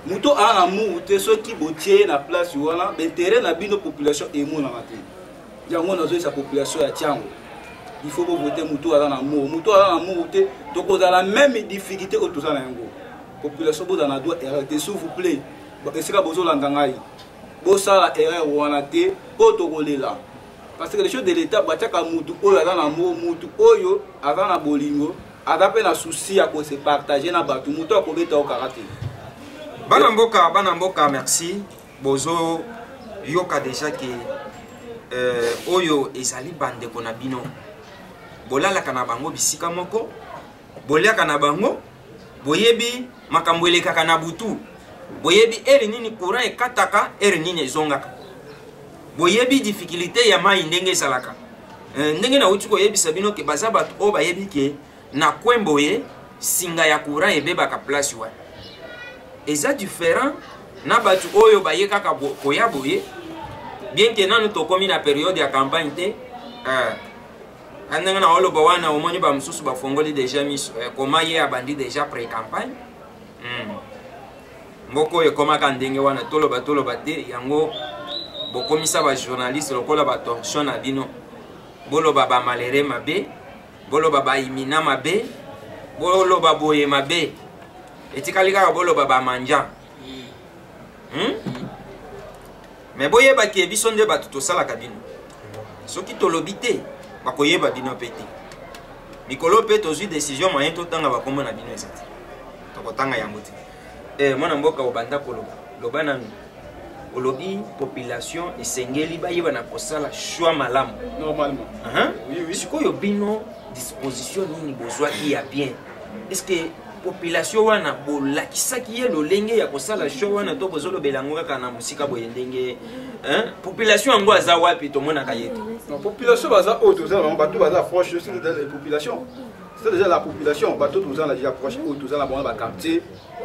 Mutu aza na amour te, soki botie ye na place wana, baintérêt na bino population emonaka te. Yango nazoyesa population ya Tshangu, il faut bovote mutu aza na amour. Mutu aza na amour te, tokozala même difficulté oyo toza na yango. Population, bozala na droit erreur te, s'il vous plaît. Esika bozolanda ngai, bosala erreur wana te mpo tokolela, parce que le chef de l'État, batiaka mutu oyo aza na mo mutu oyo aza na bolingo, aza mpe na souci ya kose partage na bato, mutu akobeta okaka te. Bana mboka, bana mboka, merci. Bozoyoka déjà ke oyo ezali bandeko na bino, bolalaka na bango bisika moko, boliaka na bango, boyebi makambo elekaka na butu, boyebi heure nini courant ekataka, heure nini ezongaka, boyebi difficulté ya mai ndenge ezalaka. Ndenge nauti koyebisa bino ke baza bato oyo bayebi ke na coin boye singa ya courant ebebaka, place wana eza différent na bato oyo baye kaka koya boye. Bien ke nanu tokomi na période ya campagne te. Eh. Ndenge na oloba wana omoni ba mosusu bafongoli deja miso eh, koma ye abandi deja pré campagne. Mboka oyo ekomaka ndenge wana, toloba toloba te, yango bokomisa ba journaliste lokola ba torchon na bino. Boloba ba malheureux mabe, boloba ba imina mabe, boloba boye mabe, etikali kaka boloba ba manja. Mais boyeba ke biso nde bato tosalaka bino. Soki tolobi te, bakoyeba bino pe te. Mikolo pe tozwi décision moyen totanga bakombo na bino eza te. Tokotanga yango te. Mwana mboka obanda koloba, loba nanu. Olobi population esengeli bayeba na kosala choix malamu. Normalement. Oui, oui. Sikoyo bino disposition nini bozwaki ya bien? Est-ce que population wana bolakisaki ye lolenge ya kosala choix wana to bozolobela yango kaka na mosika boye ndenge, hein? Population yango aza wapi tomonaka ye te? Non, population baza oyo toza na bango, bato baza proche, c'est déjà la population. C'est déjà la population, bato toza na déjà proche oyo toza na bango na ba quartier,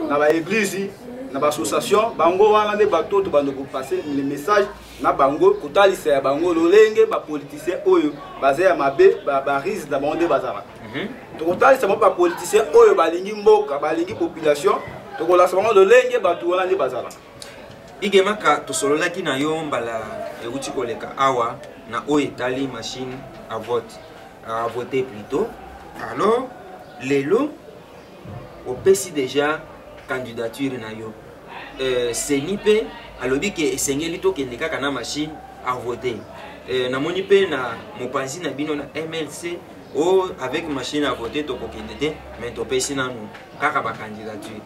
na ba église, na ba association, bango wana nde bato to bando ko passer le message na bango, kotalisa ya bango lolenge ba politiciens oyo baza ya mabe, ba rise na bango nde bazalaka. Tokotalisa bango ba politiciens oyo balingi mboka, balingi population, tokolakisa bango lolenge bato wana nde bazalaka. Igemaka, tosololaki na yo mbala euti koleka awa na oyo etali machine à vote, à voter plutôt. Alors lelo opesi déjà candidature na yo. CENI pe alobi ke esengeli tokende kaka na machine à voter. Namoni pe na mopanzi na bino na MLC o avec machine à voter tokokende te, mais topesi nanu kaka ba candidature.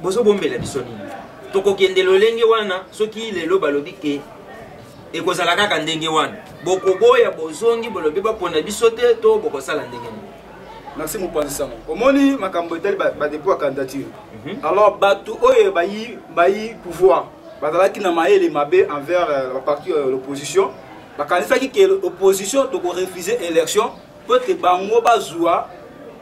Bozobombela biso nini? Tokokende lolenge wana soki lelo balobi ke ekozala kaka ndenge wana, bokoboya bozongi bolobi bapona biso te to bokosala ndenge nini? Merci mopanzi sango. Omoni makambo etali ba dépôt ya candidature. Alors bato oyo bayi pouvoir bazalaki na mayele mabe envers la partie l'opposition, bakanisaki ke l'opposition toko refuser élection po ete bango bazwa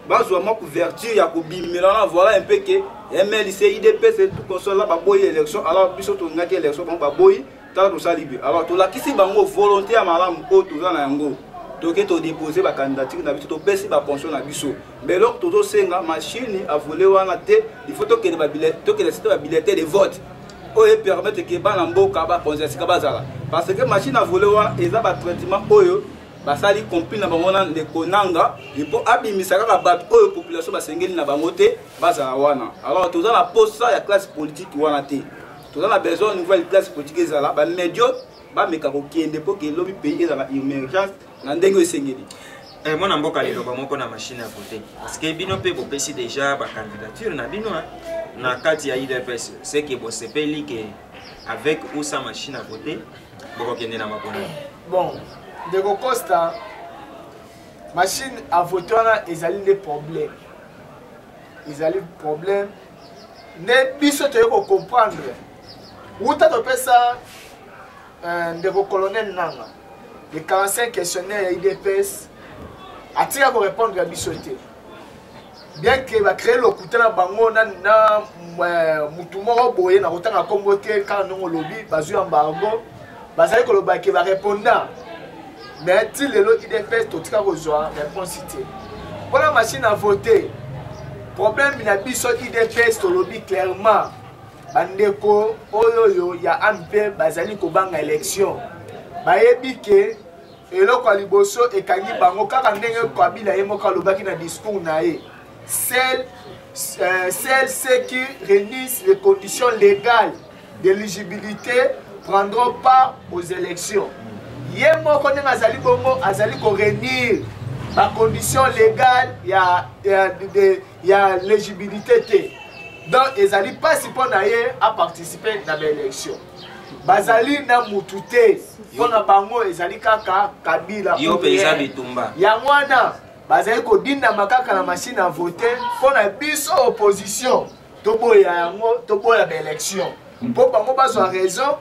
mwa couverture ya kobimela wana. Voilà un peu que MLC, IDPS tout console là baboyi élection. Alors biso tolingaki élection, bango baboyi, tala tosali bi. Alors tolakisi bango volonté ya malamu oyo toza na yango, toke todépose ba candidature na biso, topesi ba pension na biso. Mais eloko tozosenga machine à voler wana te, il faut tokende ba billet, tokende site ba bulletin de vote oyo epermettre ke bana mboka bakonzi ya sika bazala, parce que machine à voler wana eza ba traitement oyo basali compli na bango na ndeko Nanga mpo abimisa kaka bato oyo population basengeli na bango te bazala wana. Alors toza na posa ya classe politique wana te, toza na besoin nouvelle classe politique ezala ba médiocre bameka kokende mpo ke lobi pays ezala émergence na ndenge esengeli. Mwana mboka, liloba moko na machine à voter, parce que bino mpe bopesi déjà ba candidature na bino, hein, na kati ya UDPS, c'est que bosepeli ke avec ou sans machine à voter bokokende na makono. Bon, ndeko Costa, machine à voter wana ezali nde problème, ezali problème nde biso toyei kocomprendre wuta topesa ndeko colonel Nanga les 45 questionnaires ya UDPS, atika korépondre ya biso te, bien que bacrée lokuta na bango na mutu moko boye na kotanga nkombo te, kaka ndenge olobi bazwi embargo, bazali koloba ke barépondant, mais ti lelo UDPS totika kozwa réponse te mpona machine à voter. Problème na biso UDPS, tolobi clairement, bandeko oyo oyo ya AMP bazali kobanga élection, bayebi ke eloko ya liboso ekangi bango kaka ndenge Kabila ye moko alobaki na discours na ye: seuls ceux qui réunissent les conditions légales d'éligibilité prendront part aux élections. Ye moko ndenge azali bongo, azali koréunir bacondition légale ya l'éligibilité te, donc ezali mpasi mpo na ye aparticipe na baélection. Bazali na mutu te, mpo na bango ezali kaka Kabila. Yo mpenza bitumba. Yango wana bazali kodindama kaka na machine à voter. Mpo na biso opposition, toboya yango, toboya baélection mpo bango bazwa raison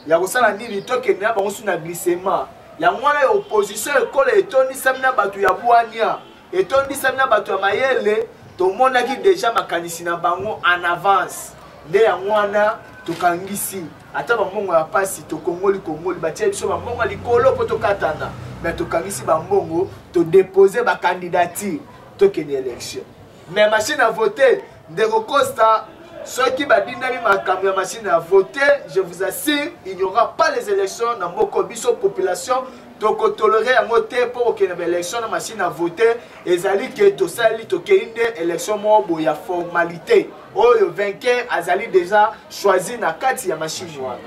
ya kosala nini, tokende na bango su na glissement. Yango wana opposition ekola etondisami na bato ya bwania, etondisami na bato ya mayele. Tomonaki deja makanisi na bango en avance, nde yango wana. Tokangisi ata bambongo ya pasi, tokongoli kongoli, batia biso bambongo ya likolo mpo tokatana, mais tokangisi bambongo, todepose bacandidature, tokende élection. Mais machine à voter, ndeko Costa, soki badindami makambo ya machine à voter, je vous assure, il n'y aura pas les élections na mboka. Biso population tokotolere yango te mpo kokende baélection na machine à voter. Ezali ke tosali, tokei nde élection moko boye ya formalité oyo vainqueur azali déjà choisi na kati ya machine wana.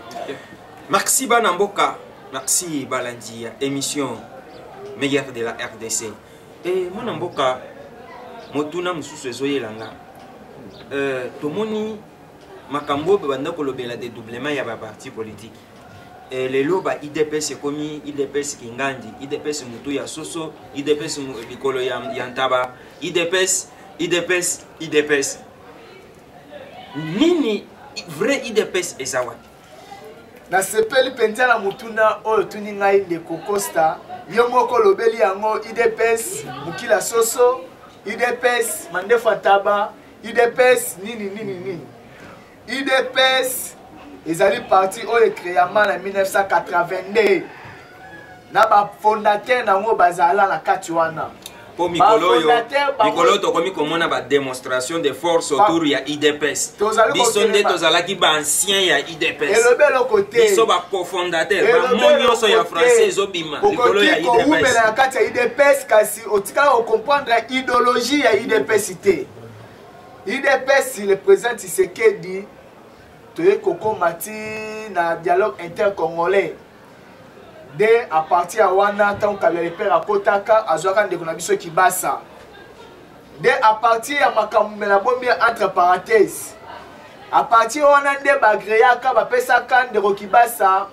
Merci bana mboka, merci balandi ya émission meilleure de la RDC. E mwana mboka, motuna mosusu ezoyela nga, tomoni makambo oyo banda kolobela dédoublement ya baparti politique. Lelo ba UDPS ekomi UDPS Kingandi, UDPS mutu ya soso, UDPS likolo ya ntaba, UDPS, UDPS, UDPS. Nini vrai UDPS eza wapi? Nasepeli mpenza na motuna oyo otuni ngai, ndeko Costa. Yo moko olobeli yango: UDPS mokila soso, UDPS mandefu ataba, UDPS nini nini nini. UDPS ezali parti oyo ecréama na 1982 na bafondateur nango bazala na kati wana. Mpo mikolo oyo, mikolo tokomi komona badémonstration de force autour ya UDPS. Biso nde tozalaki baancien ya UDPS. Elobi eloko te. Biso bacofondateur, bamo nyonso ya français ezobima likolo ya UDPS. Kowumela na kati ya UDPS, kasi otikala kocomprendre idéologie ya UDPS te. UDPS, le président Tshisekedi, toye kokóma ti na dialogue intercongolais nde à partir ya wana, ntango Kabila le père akotaka, azwaka ndeko na biso Kibasa. Nde à partir ya makambo me nabombi entre parenthèse, à partir wana nde bagréaka, bapesaka ndeko Kibasa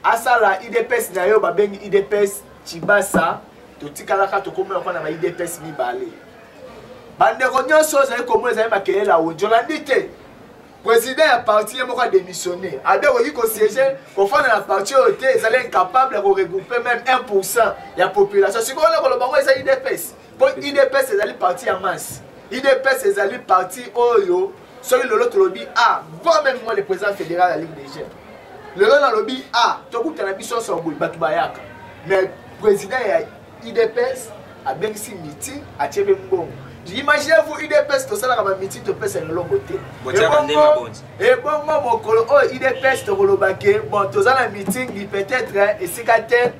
asala UDPS na yo babengi UDPS Chibasa. Totikalaka tokomona na ba UDPS mibale. Bandeko nyonso ozali komona, ezali makelele ya wenze. Olandi te, président ya parti ye moko adémissionné, abe okoki kosiéger, kofanda na parti oyo te, ezali incapable ya koregrouper même 1 ya population. Sikoyo wana koloba ngo eza UDPS, mpo UDPS ezali parti ya masse. UDPS ezali parti oyo soki lelo tolobi a voire même moi, le président fédéral ya Ligue des jeunes, lelo nalobi a tokutana biso nyonso boye, bato bayaka. Mais président ya UDPS abengisi meeting, atie mpe mbongo. Imaginez-vous, UDPS tosalaka bameeting, topesa elongo te. Ebongo mokolo oyo UDPS tokoloba ke bon, toza na meeting, peut-être esika te,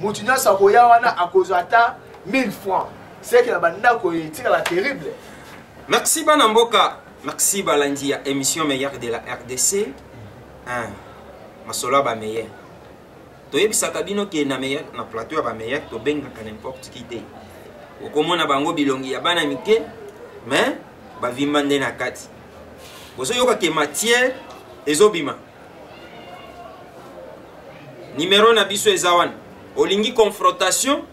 motu nyonso akoya wana akozwa ata 1000 francs, seke na bandako etikala terrible. Merci bana mboka, merci balandi ya émission meilleure de la RDC. Masolo ya bameilleur, toyebisaka bino ke na meilleur, na plateau ya bameilleur, tobengaka n'importe qui te. Okomona bango bilongi ya bana mike, mais bavimba nde na kati. Bozoyoka ke matière ezobima. Numero na biso eza wana. Olingi confrontation,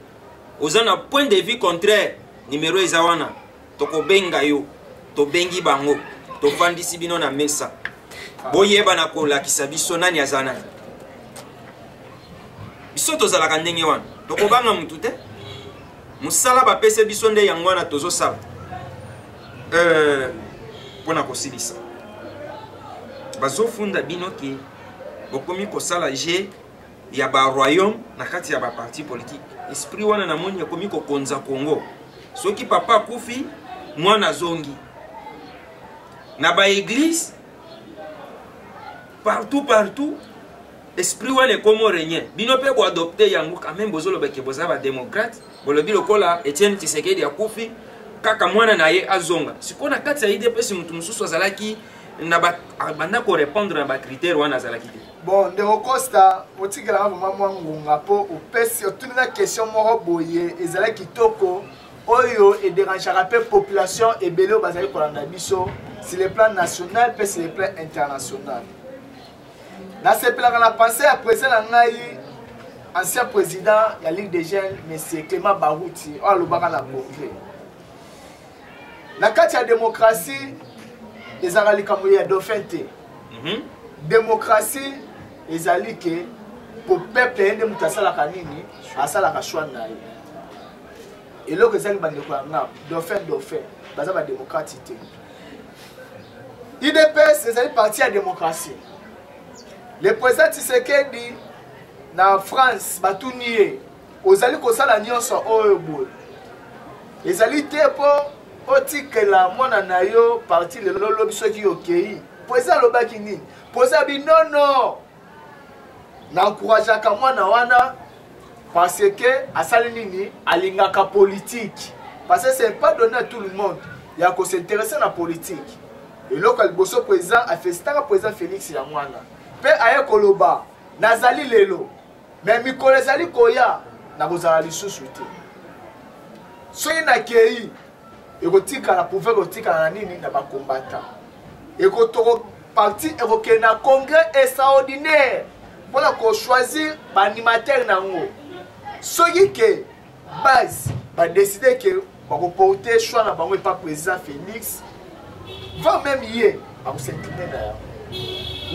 oza na point de vue contraire, numero eza wana, tokobenga yo. Tobengi bango, tofandisi bino na mesa, boyeba na kolakisa biso nani aza nani. Biso tozalaka ndenge wana, tokobanga mutu te. Mosala bapesa biso nde yango wana tozosala. Mpo na kosilisa, bazofunda bino ke bokomi kosala jeu ya baroyaume na kati ya baparti politique. Esprit wana namoni ekomi kokonza Congo. Soki papa akufi, mwana azongi na baeglise, partout partout esprit wana ekomi régner. Bino mpe boadopte yango quand même. Bozoloba ke boza badémocrate, bolobi lokola Etienne Tshisekedi akufi, kaka mwana na ye azonga. Sikoyo na kati ya UDPS, motu mosusu azalaki na banda korépondre na bacritère wana azalaki te. Bon, ndeko Costa, otikelaka vraiment mwa ngonga mpo opesi, otuni na question moko boye ezali kitoko, oyo edérangeaka mpe population ebele oyo bazali kolanda biso sur le plan national mpe sur le plan international. Nasepelaka na pensée ya président na ngai, ancien président ya Ligue des jeunes, monsieur Clément Baruti, oyo alobaka na congrès. Na kati ya démocratie, ezalaka likambo ya dauphin te. Démocratie ezali ke po peuple ye nde moto asalaka nini, asalaka choix na ye. Eloko ezali, bandeko ya nga, dauphin dauphin baza badémocrate te. UDPS ezali parti ya démocratie. Le président Tshisekedi na France batuni ye ozali kosala nyonso oyo boye ezali te mpo otikela mwana na yo parti lelo lobi soki okei président alobaki nini président abi nono na encourageaka mwana wana parce que asali nini alingaka politique parce que c'est pas donné à tout le monde ya kosinteresse na politique eloko ya liboso président afesitaka président félix yango wana mpe aye koloba nazali lelo me mikolo ezali koya nakozala lisusu te soki nakei ekotikala pouvoir ekotikala na nini na bakombata ekotoko parti ekokende na congrès extraordinaire mpo na kochoisir baanimateur na yango soki ke base badeside ke bakoporte choix na bango epa président félix va même ye akosincline na yango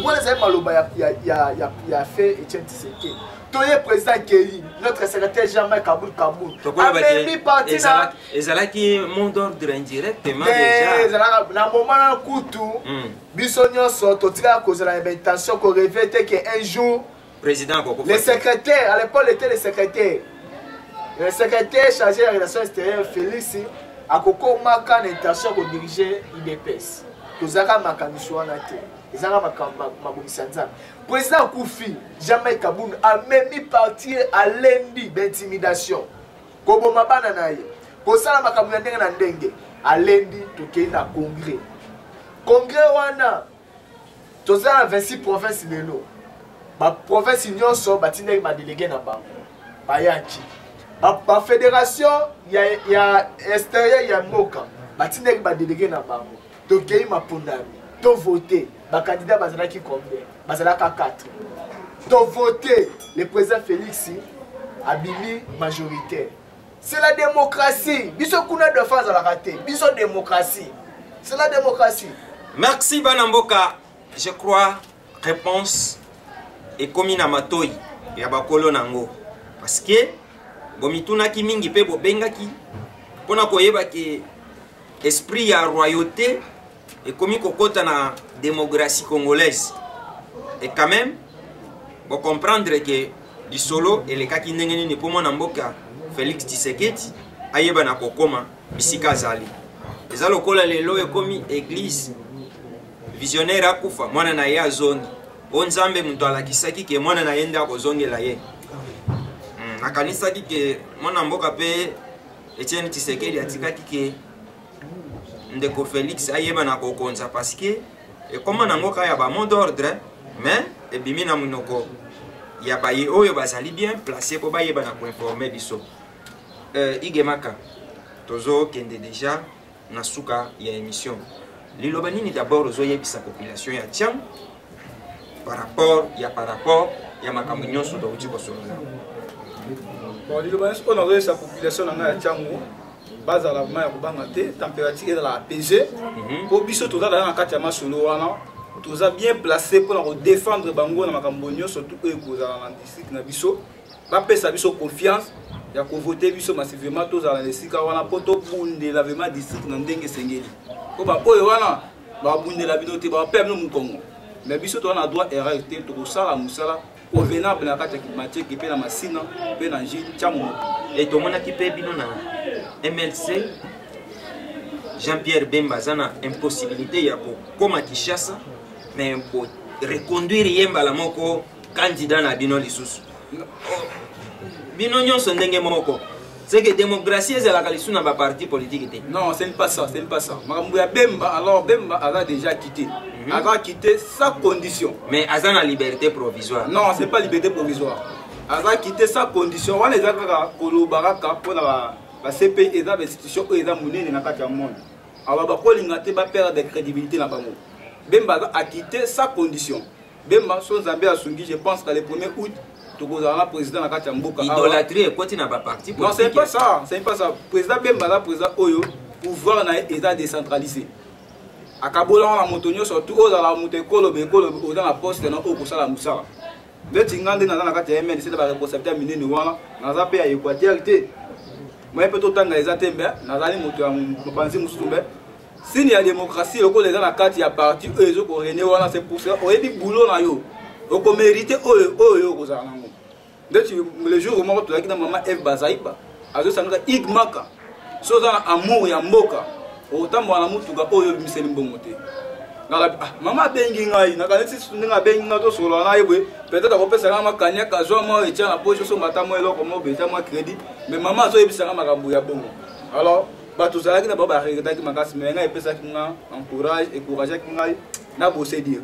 wana ezali maloba ya, ya, ya, ya, ya fe etienne tisekedi toye président kei notre secrétaire jean-marc kabul kabul amemi parti na ezalaki mot d'ordre indirectement déjà ezalaka na moment na kutu hmm. biso nyonso totikaka kozala na baintention koreve te ke un jour président le secrétaire à l'époque était le secrétaire le secrétaire chargé ya relation extérieure félix akokomaka na intention ya kodirige idps tozalaka makanisi wana te ezalaka makambo mabongisi ya nzambe président akufi jamais kabund amemi parti alendi baintimidation koboma bana na ye kosala makambo ya ndenge na ndenge alendi tokei na congrès congrès wana toza na 26 province lelo baprovince nyonso batindaki badelege na bango bayaki bafédération ya, ya extérieur ya mboka batindaki badelege na bango tokei mapondami tovote bakandidat bazalaki combien bazalaka 4 tovote le président félix abimi majoritaire c'est la démocratie biso kuna dauphin azalaka te biso démocratie c'est la démocratie merci bana mboka je crois réponse ekomi na matoi ya bakolo nango parce que bomitunaki mingi mpe bobengaki mpo na koyeba ke esprit ya royauté ekomi kokota na démocratie congolaise et quand même bocomprendre ke lisolo elekaki ndenge nini mpo mwana mboka félix tshisekedi ayeba na kokoma bisika azali eza lokola lelo ekomi eglise visionnaire akufa mwana na ye azongi o nzambe moto alakisaki ke mwana na ye nde akozongela ye hmm, nakanisaki ke mwana mboka mpe etienne tshisekedi atikaki ke ndeko félix ayeba na kokonza parce que ekoma nango kaka ya ba mot d'ordre mais ebimi na monoko ya baye oyo bazali bien place mpo bayeba na koinforme biso euh, igemaka tozokende déjà na suka ya émission liloba nini d'abord ozoyebisa population ya tiang par rapport ya par rapport ya makambo nyonso touti kosolola bon liloba nyonso oyo nazoyebisa population na ngai ya tiango bazala vraimen ya kobanga te température ezala apaise mpo mhm. biso toza na kati ya masolo wana toza bien placé mpona kodefendre bango na makambo nyonso tu oyo ekozala na district na biso bapesa biso confiance ya kovote biso massivement tozala na esika wana mpo tobundela vraiment district na ndenge esengeli mpo baoyo wana babundela bino te bapea bino mokongo mais biso toza na droit erreur te tokosala mosala convenable na kati ya matieke mpe na masina mpe na njili tya monoko e tomonaki mpe bino na mlc jean pierre bemba aza na impossibilité ya kokóma kinshasa mais reconduire ye mbala moko candidat na bino lisusu bino nyonso ndenge moko c'est que démocratie ezalaka lisusu na baparti politique te non ce n'est pas ça ce n'est pas ça makambo ya bemba alors bemba aza déjà quitté mm -hmm. aza quitté sans condition mais aza na liberté provisoire non c'est pas liberté provisoire aza quitté sans condition wana eza kaka koloba kaka mpona ba cpi eza bainstitution oyo eza monene na kati ya monde awa bakolinga te baperdre crédibilité na bango bemba aza acquitté sans condition Bemba so Nzambe asungi je pense que le 1er août tokozala na président na kati ya mboka idolâtrie ekoti na baparti non c'est pas ça c'est pas ça président Bemba aza président oyo pouvoir na ye eza décentralisé akabolaka na moto nyonso tu ozala moto ekoloba ekoloba oza na poste na oyo kosala mosala ndeti nga nde naza na kati ya mnc na baresponsabilité ya minene wana naza mpe ya équateur te moye mpe totanga eza te mbe nazali moto ya mopanzi mosusu mbe signe ya démocratie lokola eza na kati ya parti oyo ezo korene wana c'est pour cela oyebi boulot na yo Okomérite oyo oyo okozala nango. Ndeti le jour moko tozalaki na mama Eve Bazaiba, azosangaka Igmaka. So oza na amour ya mboka, okotambola na motuka oyo obimiseli mbongo te. Nalobi, ah, mama abengi ngai, nakanisi ndenge abengi ngai tosolola na ye boye, peut-être akopesa ngai makaniaka, azwa mwa etya na poche, osomba ata mwa eloko moko boye, ata mwa crédit, mais mama azoyebisa ngai makambo ya bongo. Alors, bato ozalaki na bango baregretaki makasi, mais ngai epesaki ngai encourage, encourageaki ngai na bose dire.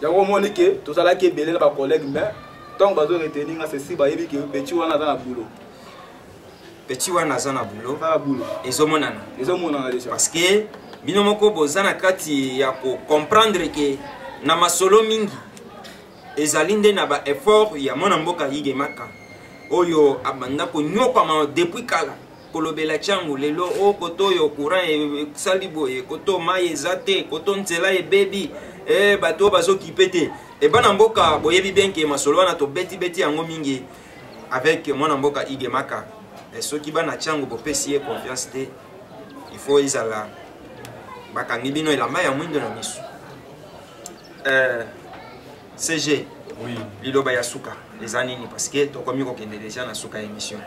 Yango omoni ke tozalaki ebele na ba collègues, mais ntango bazo retenir nga ceci, bayebi ke petit wana aza na boulot. Petit wana aza na boulot. Aza na boulot. Ezomonana. Ezomonana déjà. Parce que bino moko boza na kati ya ko comprendre ke na masolo mingi ezali nde na ba effort ya mwana mboka Yige Maka oyo abanda konyokwama depuis kala kolobela Tshangu lelo o koto oyo courant esali boye, koto mai eza te, koto nzela ebebi, bato oyo bazokipe te. E bana mboka boyebi bien ke masolo wana tobeti-beti yango mingi avec mwana mboka Yige Maka. Soki bana Tshangu bopesi ye confiance te, il faut ezala bakangi bino elamba ya mwindo na miso. CG, oui. Liloba ya suka eza nini? Parce que tokomi kokende déjà na suka ya émission.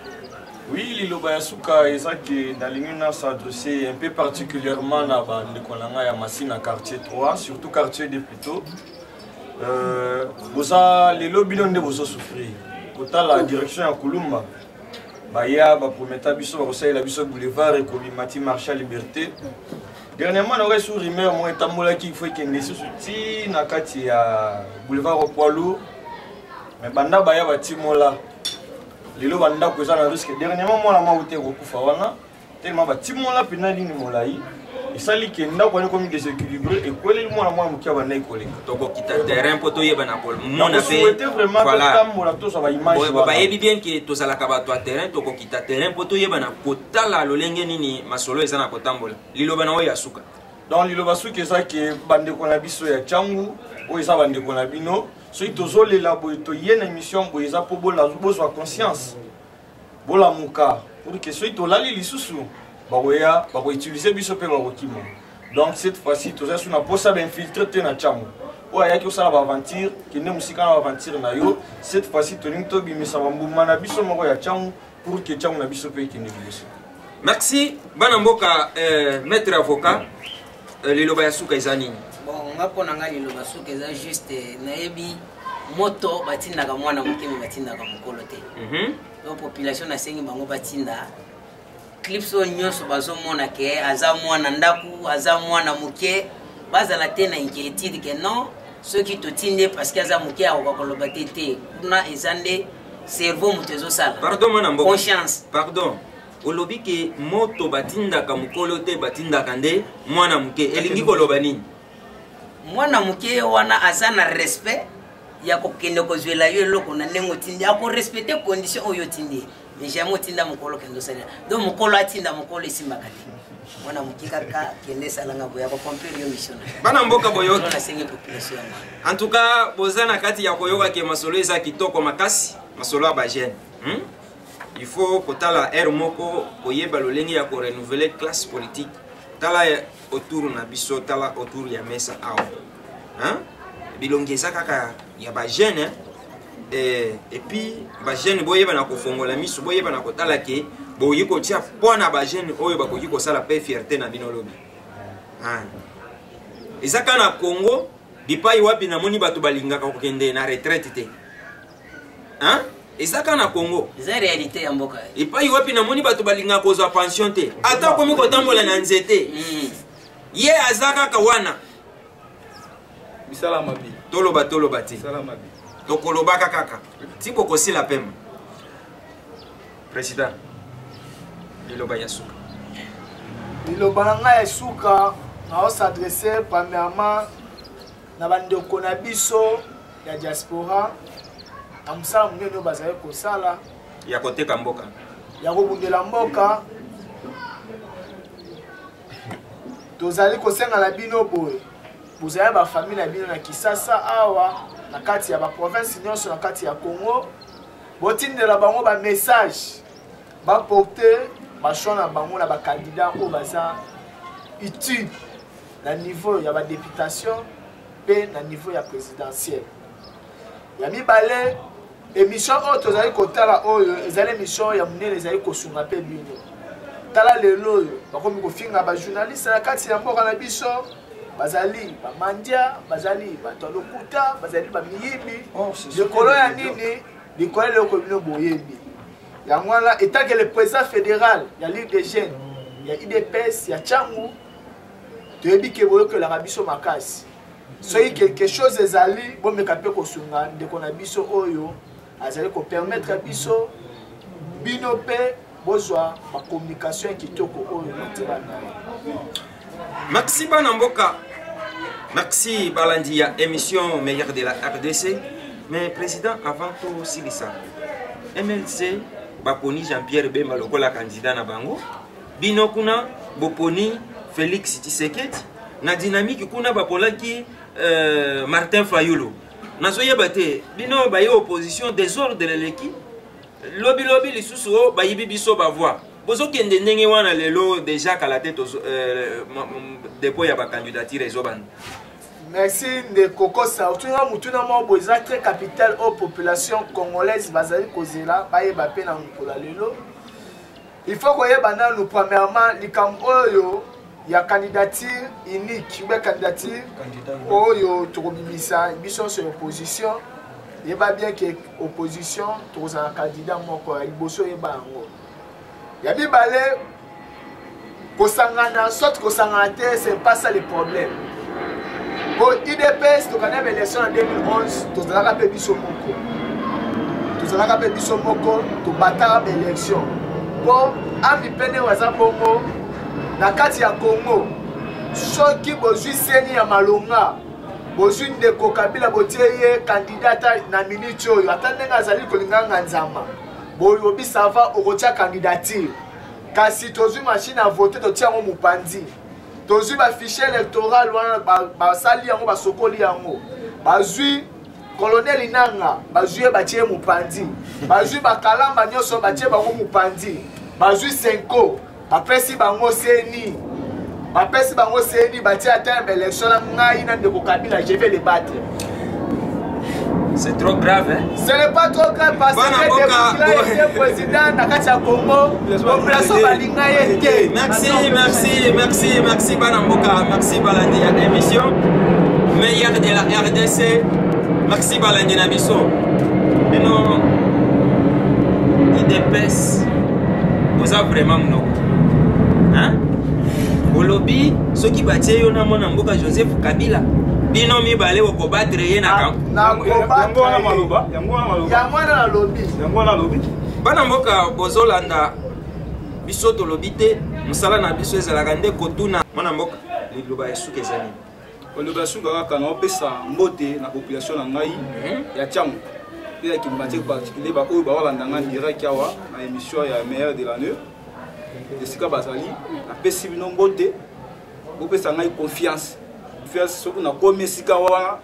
Oui, liloba ya suka eza ke nalingi na s'adresser un peu particulièrement na bandeko na ngai ya Masina quartier 3, surtout quartier 2 plutôt. Boza lelo bino nde bozo souffrir. Kotala direction ya Kulumba, baya baprometa biso bakosalela biso boulevard ekobima ti marché liberté. Dernièrement nayoki sous rumeur moko etambolaki, il faut ekende lisusu ti na kati ya boulevard au poids lourd. Mais banda baya batimola lelo bandako eza na risque. Dernièrement mwana mwa ute kokufa wana tellement batimola mpena nini molai esali ke ndako wana ekomi déséquilibré, ekweleli mwana mwa moke abandaki koleka. Tokokita terrain mpo toyeba na komona pe. Souhaite vraiment totambola tozwa ba image wana. Bayebi bien ke tozalaka bato ya terrain, tokokita terrain mpo toyeba na kotala lolenge nini masolo eza na kotambola. Liloba na oyo ya suka. Donc liloba suka eza ke bandeko na biso ya Tshangu, oyo eza bandeko na bino, soki tozolela boye toye na émission boye eza mpo bozwa conscience, bolamuka pour que soki tolali lisusu bakoya bakoutiliser biso mpe bakokima. Donc cette fois-ci toza su na posa bainfiltre te na Tshangu oyo ayaki kosala baaventure, kende mosika na baaventure na yo. Cette fois-ci tolingi tobimisa bambuma na biso moko ya Tshangu pour que Tshangu na biso mpe ekende liboso. Merci bana mboka. Maître avocat, liloba ya suka eza nini? Bon, nga mpo na nga liloba suka eza juste, nayebi moto batindaka mwana moke me batindaka mokolo te. Donc population nasengi bango batinda clips oyo nyonso bazomona ke aza mwana ndako, aza mwana moke, bazala te na inquiétude ke non, soki totindi parce que aza moke akoka koloba te. Te, kuna eza nde cerveau moto ezosala. Pardon mwana mboka. Conscience. Pardon, olobi ke moto batindaka mokolo te, batindaka nde mwana moke, elingi koloba nini? Mwana moke wana aza na respect ya kokende kozwela yo eloko na ndenge otindi, akorespecte condition oyo otindi, mais jamais otinda mokolo kende osalela. Donc mokolo atinda mokolo esimbaka te. Mwana moke kaka kende esalanga boye, akocomplir yo mission. Bana mboka boyoki. Nasengi population yango. En tout cas boza na kati ya koyoka ke masolo eza kitoko makasi, masolo ya bajeune. Il faut kotala aire moko, koyeba lolenge ya korenouveler classe politique. Tala autour na biso, tala autour ya mesa awa, hein? Bilongi eza kaka ya bajeune, hein? Et puis bajeune boyeba na kofongola miso, boyeba na kotala ke bokoki kotia poids na bajeune oyo bakoki kosala pe fierté na bino lobi. Hein? Eza kaka na Congo bipai wapi namoni bato balingaka kokende na retraite te. Hein? Eza kaka na Congo. Eza réalité ya mboka. Epai wapi namoni bato balingaka kozwa pension te. Ata okomi kotambola na nzete. Ye aza kaka wana. Misala mabe. Toloba toloba te. Misala mabe. Tokolobaka kaka. Ti bokosila pema. Président, liloba ya suka. Liloba na ngai ya suka, nao s'adresser premièrement na bandeko na biso ya diaspora na mosala monene oyo bazali kosala ya koteka mboka, ya kobundela mboka. Tozali kosenga na bino boye, bozali bafamile na bino na Kisasa awa, na kati ya baprovince nyonso na kati ya Congo, botindela bango bamessage, baporte bachoix na bango na bakandidat oyo baza utile na niveau ya badéputation mpe na niveau ya présidentielle. Ya mibale, émission oyo tozali kotala oyo ezali émission ya monene, ezali kosunga mpe bino. Tala lelo oyo bakomi kofinga bajournaliste na kati ya mboka na biso, bazali bamandia, bazali bato ya lokuta, bazali bamiyibi. Likolo ya nini? Likolo ya eloko bino boyebi. Yango wana, etant que le président fédéral ya Ligue des jeunes ya UDPS ya Tshangu, toyebi ke boyokelaka biso makasi. Soki quelque chose ezali, bomeka mpe kosunga ndeko na biso oyo azali kopermettre biso bino mpe bozwa bacommunication ya kitoko oyo na nzela na ye. Merci bana mboka, merci balandi ya émission meilleure de la RDC. Mais président, avant tosilisa, MLC baponi Jean-Pierre Bemba lokola candidat na bango, bino kuna boponi Félix Tshisekedi, na dynamique kuna bapolaki Martin Fayulu. Nazoyeba te, bino baye opposition, désordre eleki, lobi lobi lisusu o bayibi biso bavoi. Bozokende ndenge wana lelo déjà kala te dépôt ya bacandidature ezobanda. Merci ndeko Kosa. Otuna mutuna moko boye eza très capital oyo population congolaise bazali kozela bayeba mpe na mokolo ya lelo. Il faut koyeba nanu premièrement likambo oyo ya candidature unique ou bien candidature oyo tokobimisa biso nyonso ya opposition. Yeba bien ke opposition tokozala candidat moko ya liboso, yeba yango. Ya mibale, kosangana soit kosangana te, c'est pas ça le problème. Po UDPS tokanda ba élection en 2011, tozalaka mpe biso moko, tozalaka mpe biso moko, tobataka ba élection. Po ami pene waza bongo na kati ya Congo, soki bozwi seni ya malonga, bozwi ndeko Kabila botie ye candidat ata na minute oyo, ata ndenge azali kolinga nganzama, bolobi ça va, okotia candidature. Kasi tozwi machine à voter, totia yango mopanzi, tozwi ba fichier électoral wana basali yango, basokoli yango, bazwi colonel Nanga, bazwi ye batie ye mopanzi, bazwi bakalamba nyonso batie bango mopanzi, bazwi Senko bapesi bango seni, bapesi bango seni, batie ata ya baélection na ngai na ndeko Kabila, je vais le battre. C'est trop grave, hein? Ce n'est pas trop grave parce que depuis qu'il a été président na kati ya Congo, population balinga ye te. Merci, merci, merci, merci bana mboka, merci balandi ya émission meilleur de la RDC. Merci balandi na biso. Bino UDPS oza vraiment mnoko. Hein? Olobi soki batie yo na mwana mboka Joseph Kabila, bino mibale okobatre ye na yango wana nalobi. Bana mboka bozolanda biso, tolobi te mosala na biso ezalaka nde kotuna. Mwana mboka, liloba ya suka eza nini? Oloba suka kaka na opesa mbote na population na ngai ya Tshangu mpe ya Kimbanseke particulier, baoyo baolanda ngai direct awa na émission ya meilleur de l'année esika bazali. Napesi bino mbote, bopesa ngai confiance, confiance. Soki nakomi esika wana,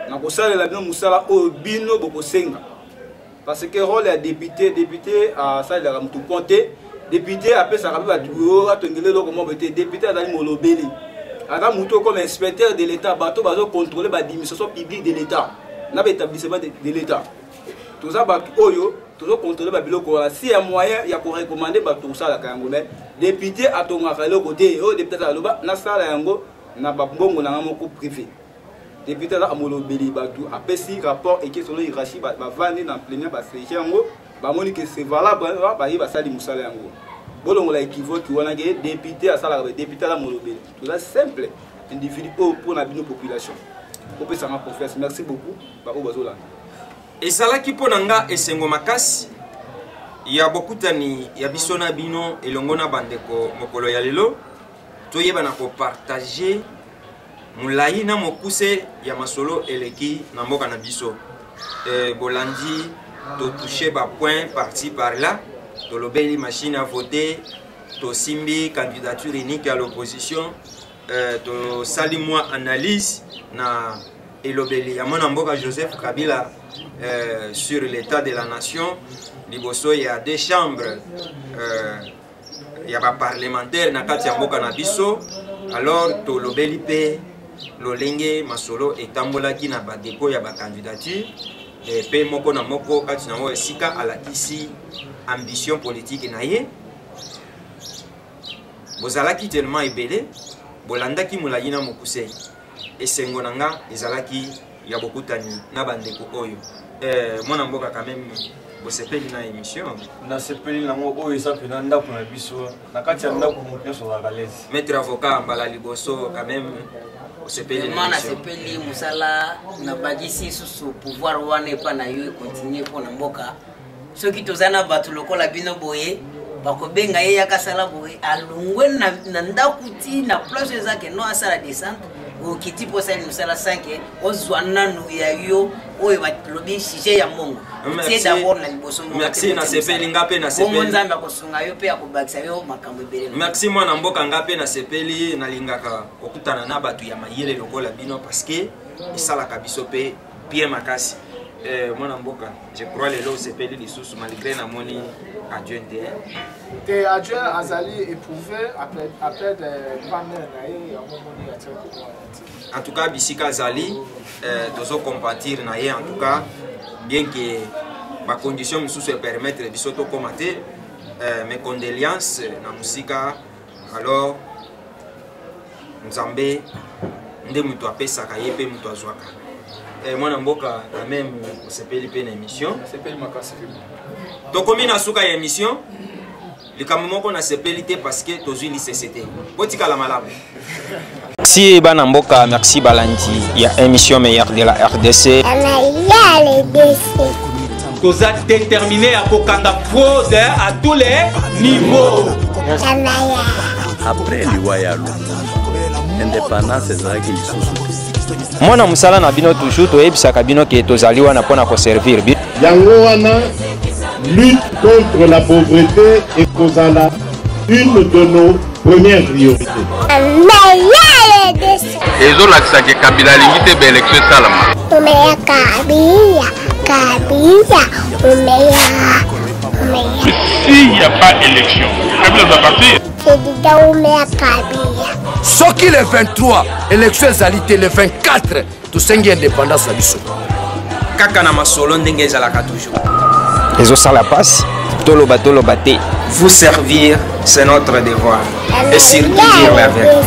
nakosalela bino mosala oyo bino bokosenga, parce que rôle ya député, député asalelaka motu pont te, député apesaka mpe bato oyo atongeli eloko moko te. Député azali molobeli, aza motu comme inspecteur de l'état, bato bazocontrôle baadministration publique de l'état na baétablissement de l'état. Toza bato oyo tozocontrôle babiloko wana, si ya moyen ya korecommande bato tokosalaka yango. Mais député atongaka eloko te. Oyo député aloba nasala yango na bambongo na nga moko privé. Député aza amolobeli bato, apesi rapport eke selon hiérarchie, bavandi na plénière, basiége yango, bamoni ke c'est valable, baye basali mosala yango. Bolongola équivoque wana ke député asalaka. Ba député aza molobeli, toza simple individu oyo mpona bino population opesanga confiance. Merci beaucoup baoyo bazolanda. Ezalaki mpo na nga esengo makasi ya bokutani ya biso na bino elongo na bandeko mokolo ya lelo, toyeba na kopartage molai na mokuse ya masolo eleki na mboka na biso. Bolandi, totouche bapoint parti par là, tolobeli machine à voter, tosimbi candidature unique ya l'opposition, tosali mwa analyse na elobeli ya mwana mboka Joseph Kabila sur l'état de la nation liboso ya deux chambres ya baparlementaire na kati ya mboka na biso. Alors tolobeli mpe lolenge masolo etambolaki na badepot ya bacandidature. Mpe moko na moko kati na yango esika alakisi ambition politique na ye. Bozalaki tellement ebele, bolandaki molayi na mokuse. Esengo na nga ezalaki ya bokutani na bandeko oyo. Eh, mwana mboka quand même bosepeli na émission? Nasepeli nango. Oyo eza mpena ndako na biso. Na kati ya ndako, moto nyonso azalaka lese. Maître avocat, mbala liboso quand même osepeli na Vraiment. émission? Nasepeli mosala, nabakisi susu pouvoir wana epa na yo econtinue mpo na mboka. Soki toza na bato lokola bino boye, bakobenga ye, yaka asala boye, alongwe na ndako ti na place eza ke no asala descente, okiti mpo osali mosala 5, ozwa nanu ya yo oyo balobi sujet ya mbongo, tie d'abord na liboso. Merci, nasepeli, nga mpe nasepeli. Bongo Nzambe akosunga yo mpe akobakisa yo makambo ebele. Merci, mwana mboka. Nga mpe nasepeli. Nalingaka kokutana na bato ya mayele lokola bino parce que esalaka biso mpe bien makasi. Mwana mboka, je crois lelo osepeli lisusu malgré namoni adjoint te. Te, adjoint azali éprouvé après de grand-mère na ye, yango moni atiaki komwana te. En tout cas, bisika azali, tozocompatir na ye. En tout cas, bien que bacondition mosusu epermettre biso tokóma te, mes condoléances na mosika. Alors Nzambe nde moto apesaka, ye mpe moto azwaka. Mwana mboka, quand même osepeli mpe na émission? Nasepeli makasi. Tokomi na suka ya émission. Likambo moko nasepeli te parce que tozwi lisese te. Botikala malamu. Merci bana mboka, merci balandi ya émission meilleure de la RDC. Toza déterminé ya kokanga fraude à tous les niveaux. Après liwa ya Lumumba, indépendance ezalaki lisusu te. Mwana mosala na bino, toujours toyebisaka bino ke tozali wana mpona koservir. Yango wana, lutte contre la pauvreté ekozala une de nos premières priorités. Ezolakisa ke Kabila alingi te baélection esalama. Umeya Kabila, Kabila, Umeya, Umeya. S'il n'y a pas élection, Kabila doit partir. Président Umeya Kabila. Soki le 23 élection ezali te, le 24 tosengi indépendance na biso. Kaka na masolo ndenge ezalaka toujours. Ezosala mpasi, toloba toloba te. Vous servir, c'est notre devoir et surtout dire la vérité.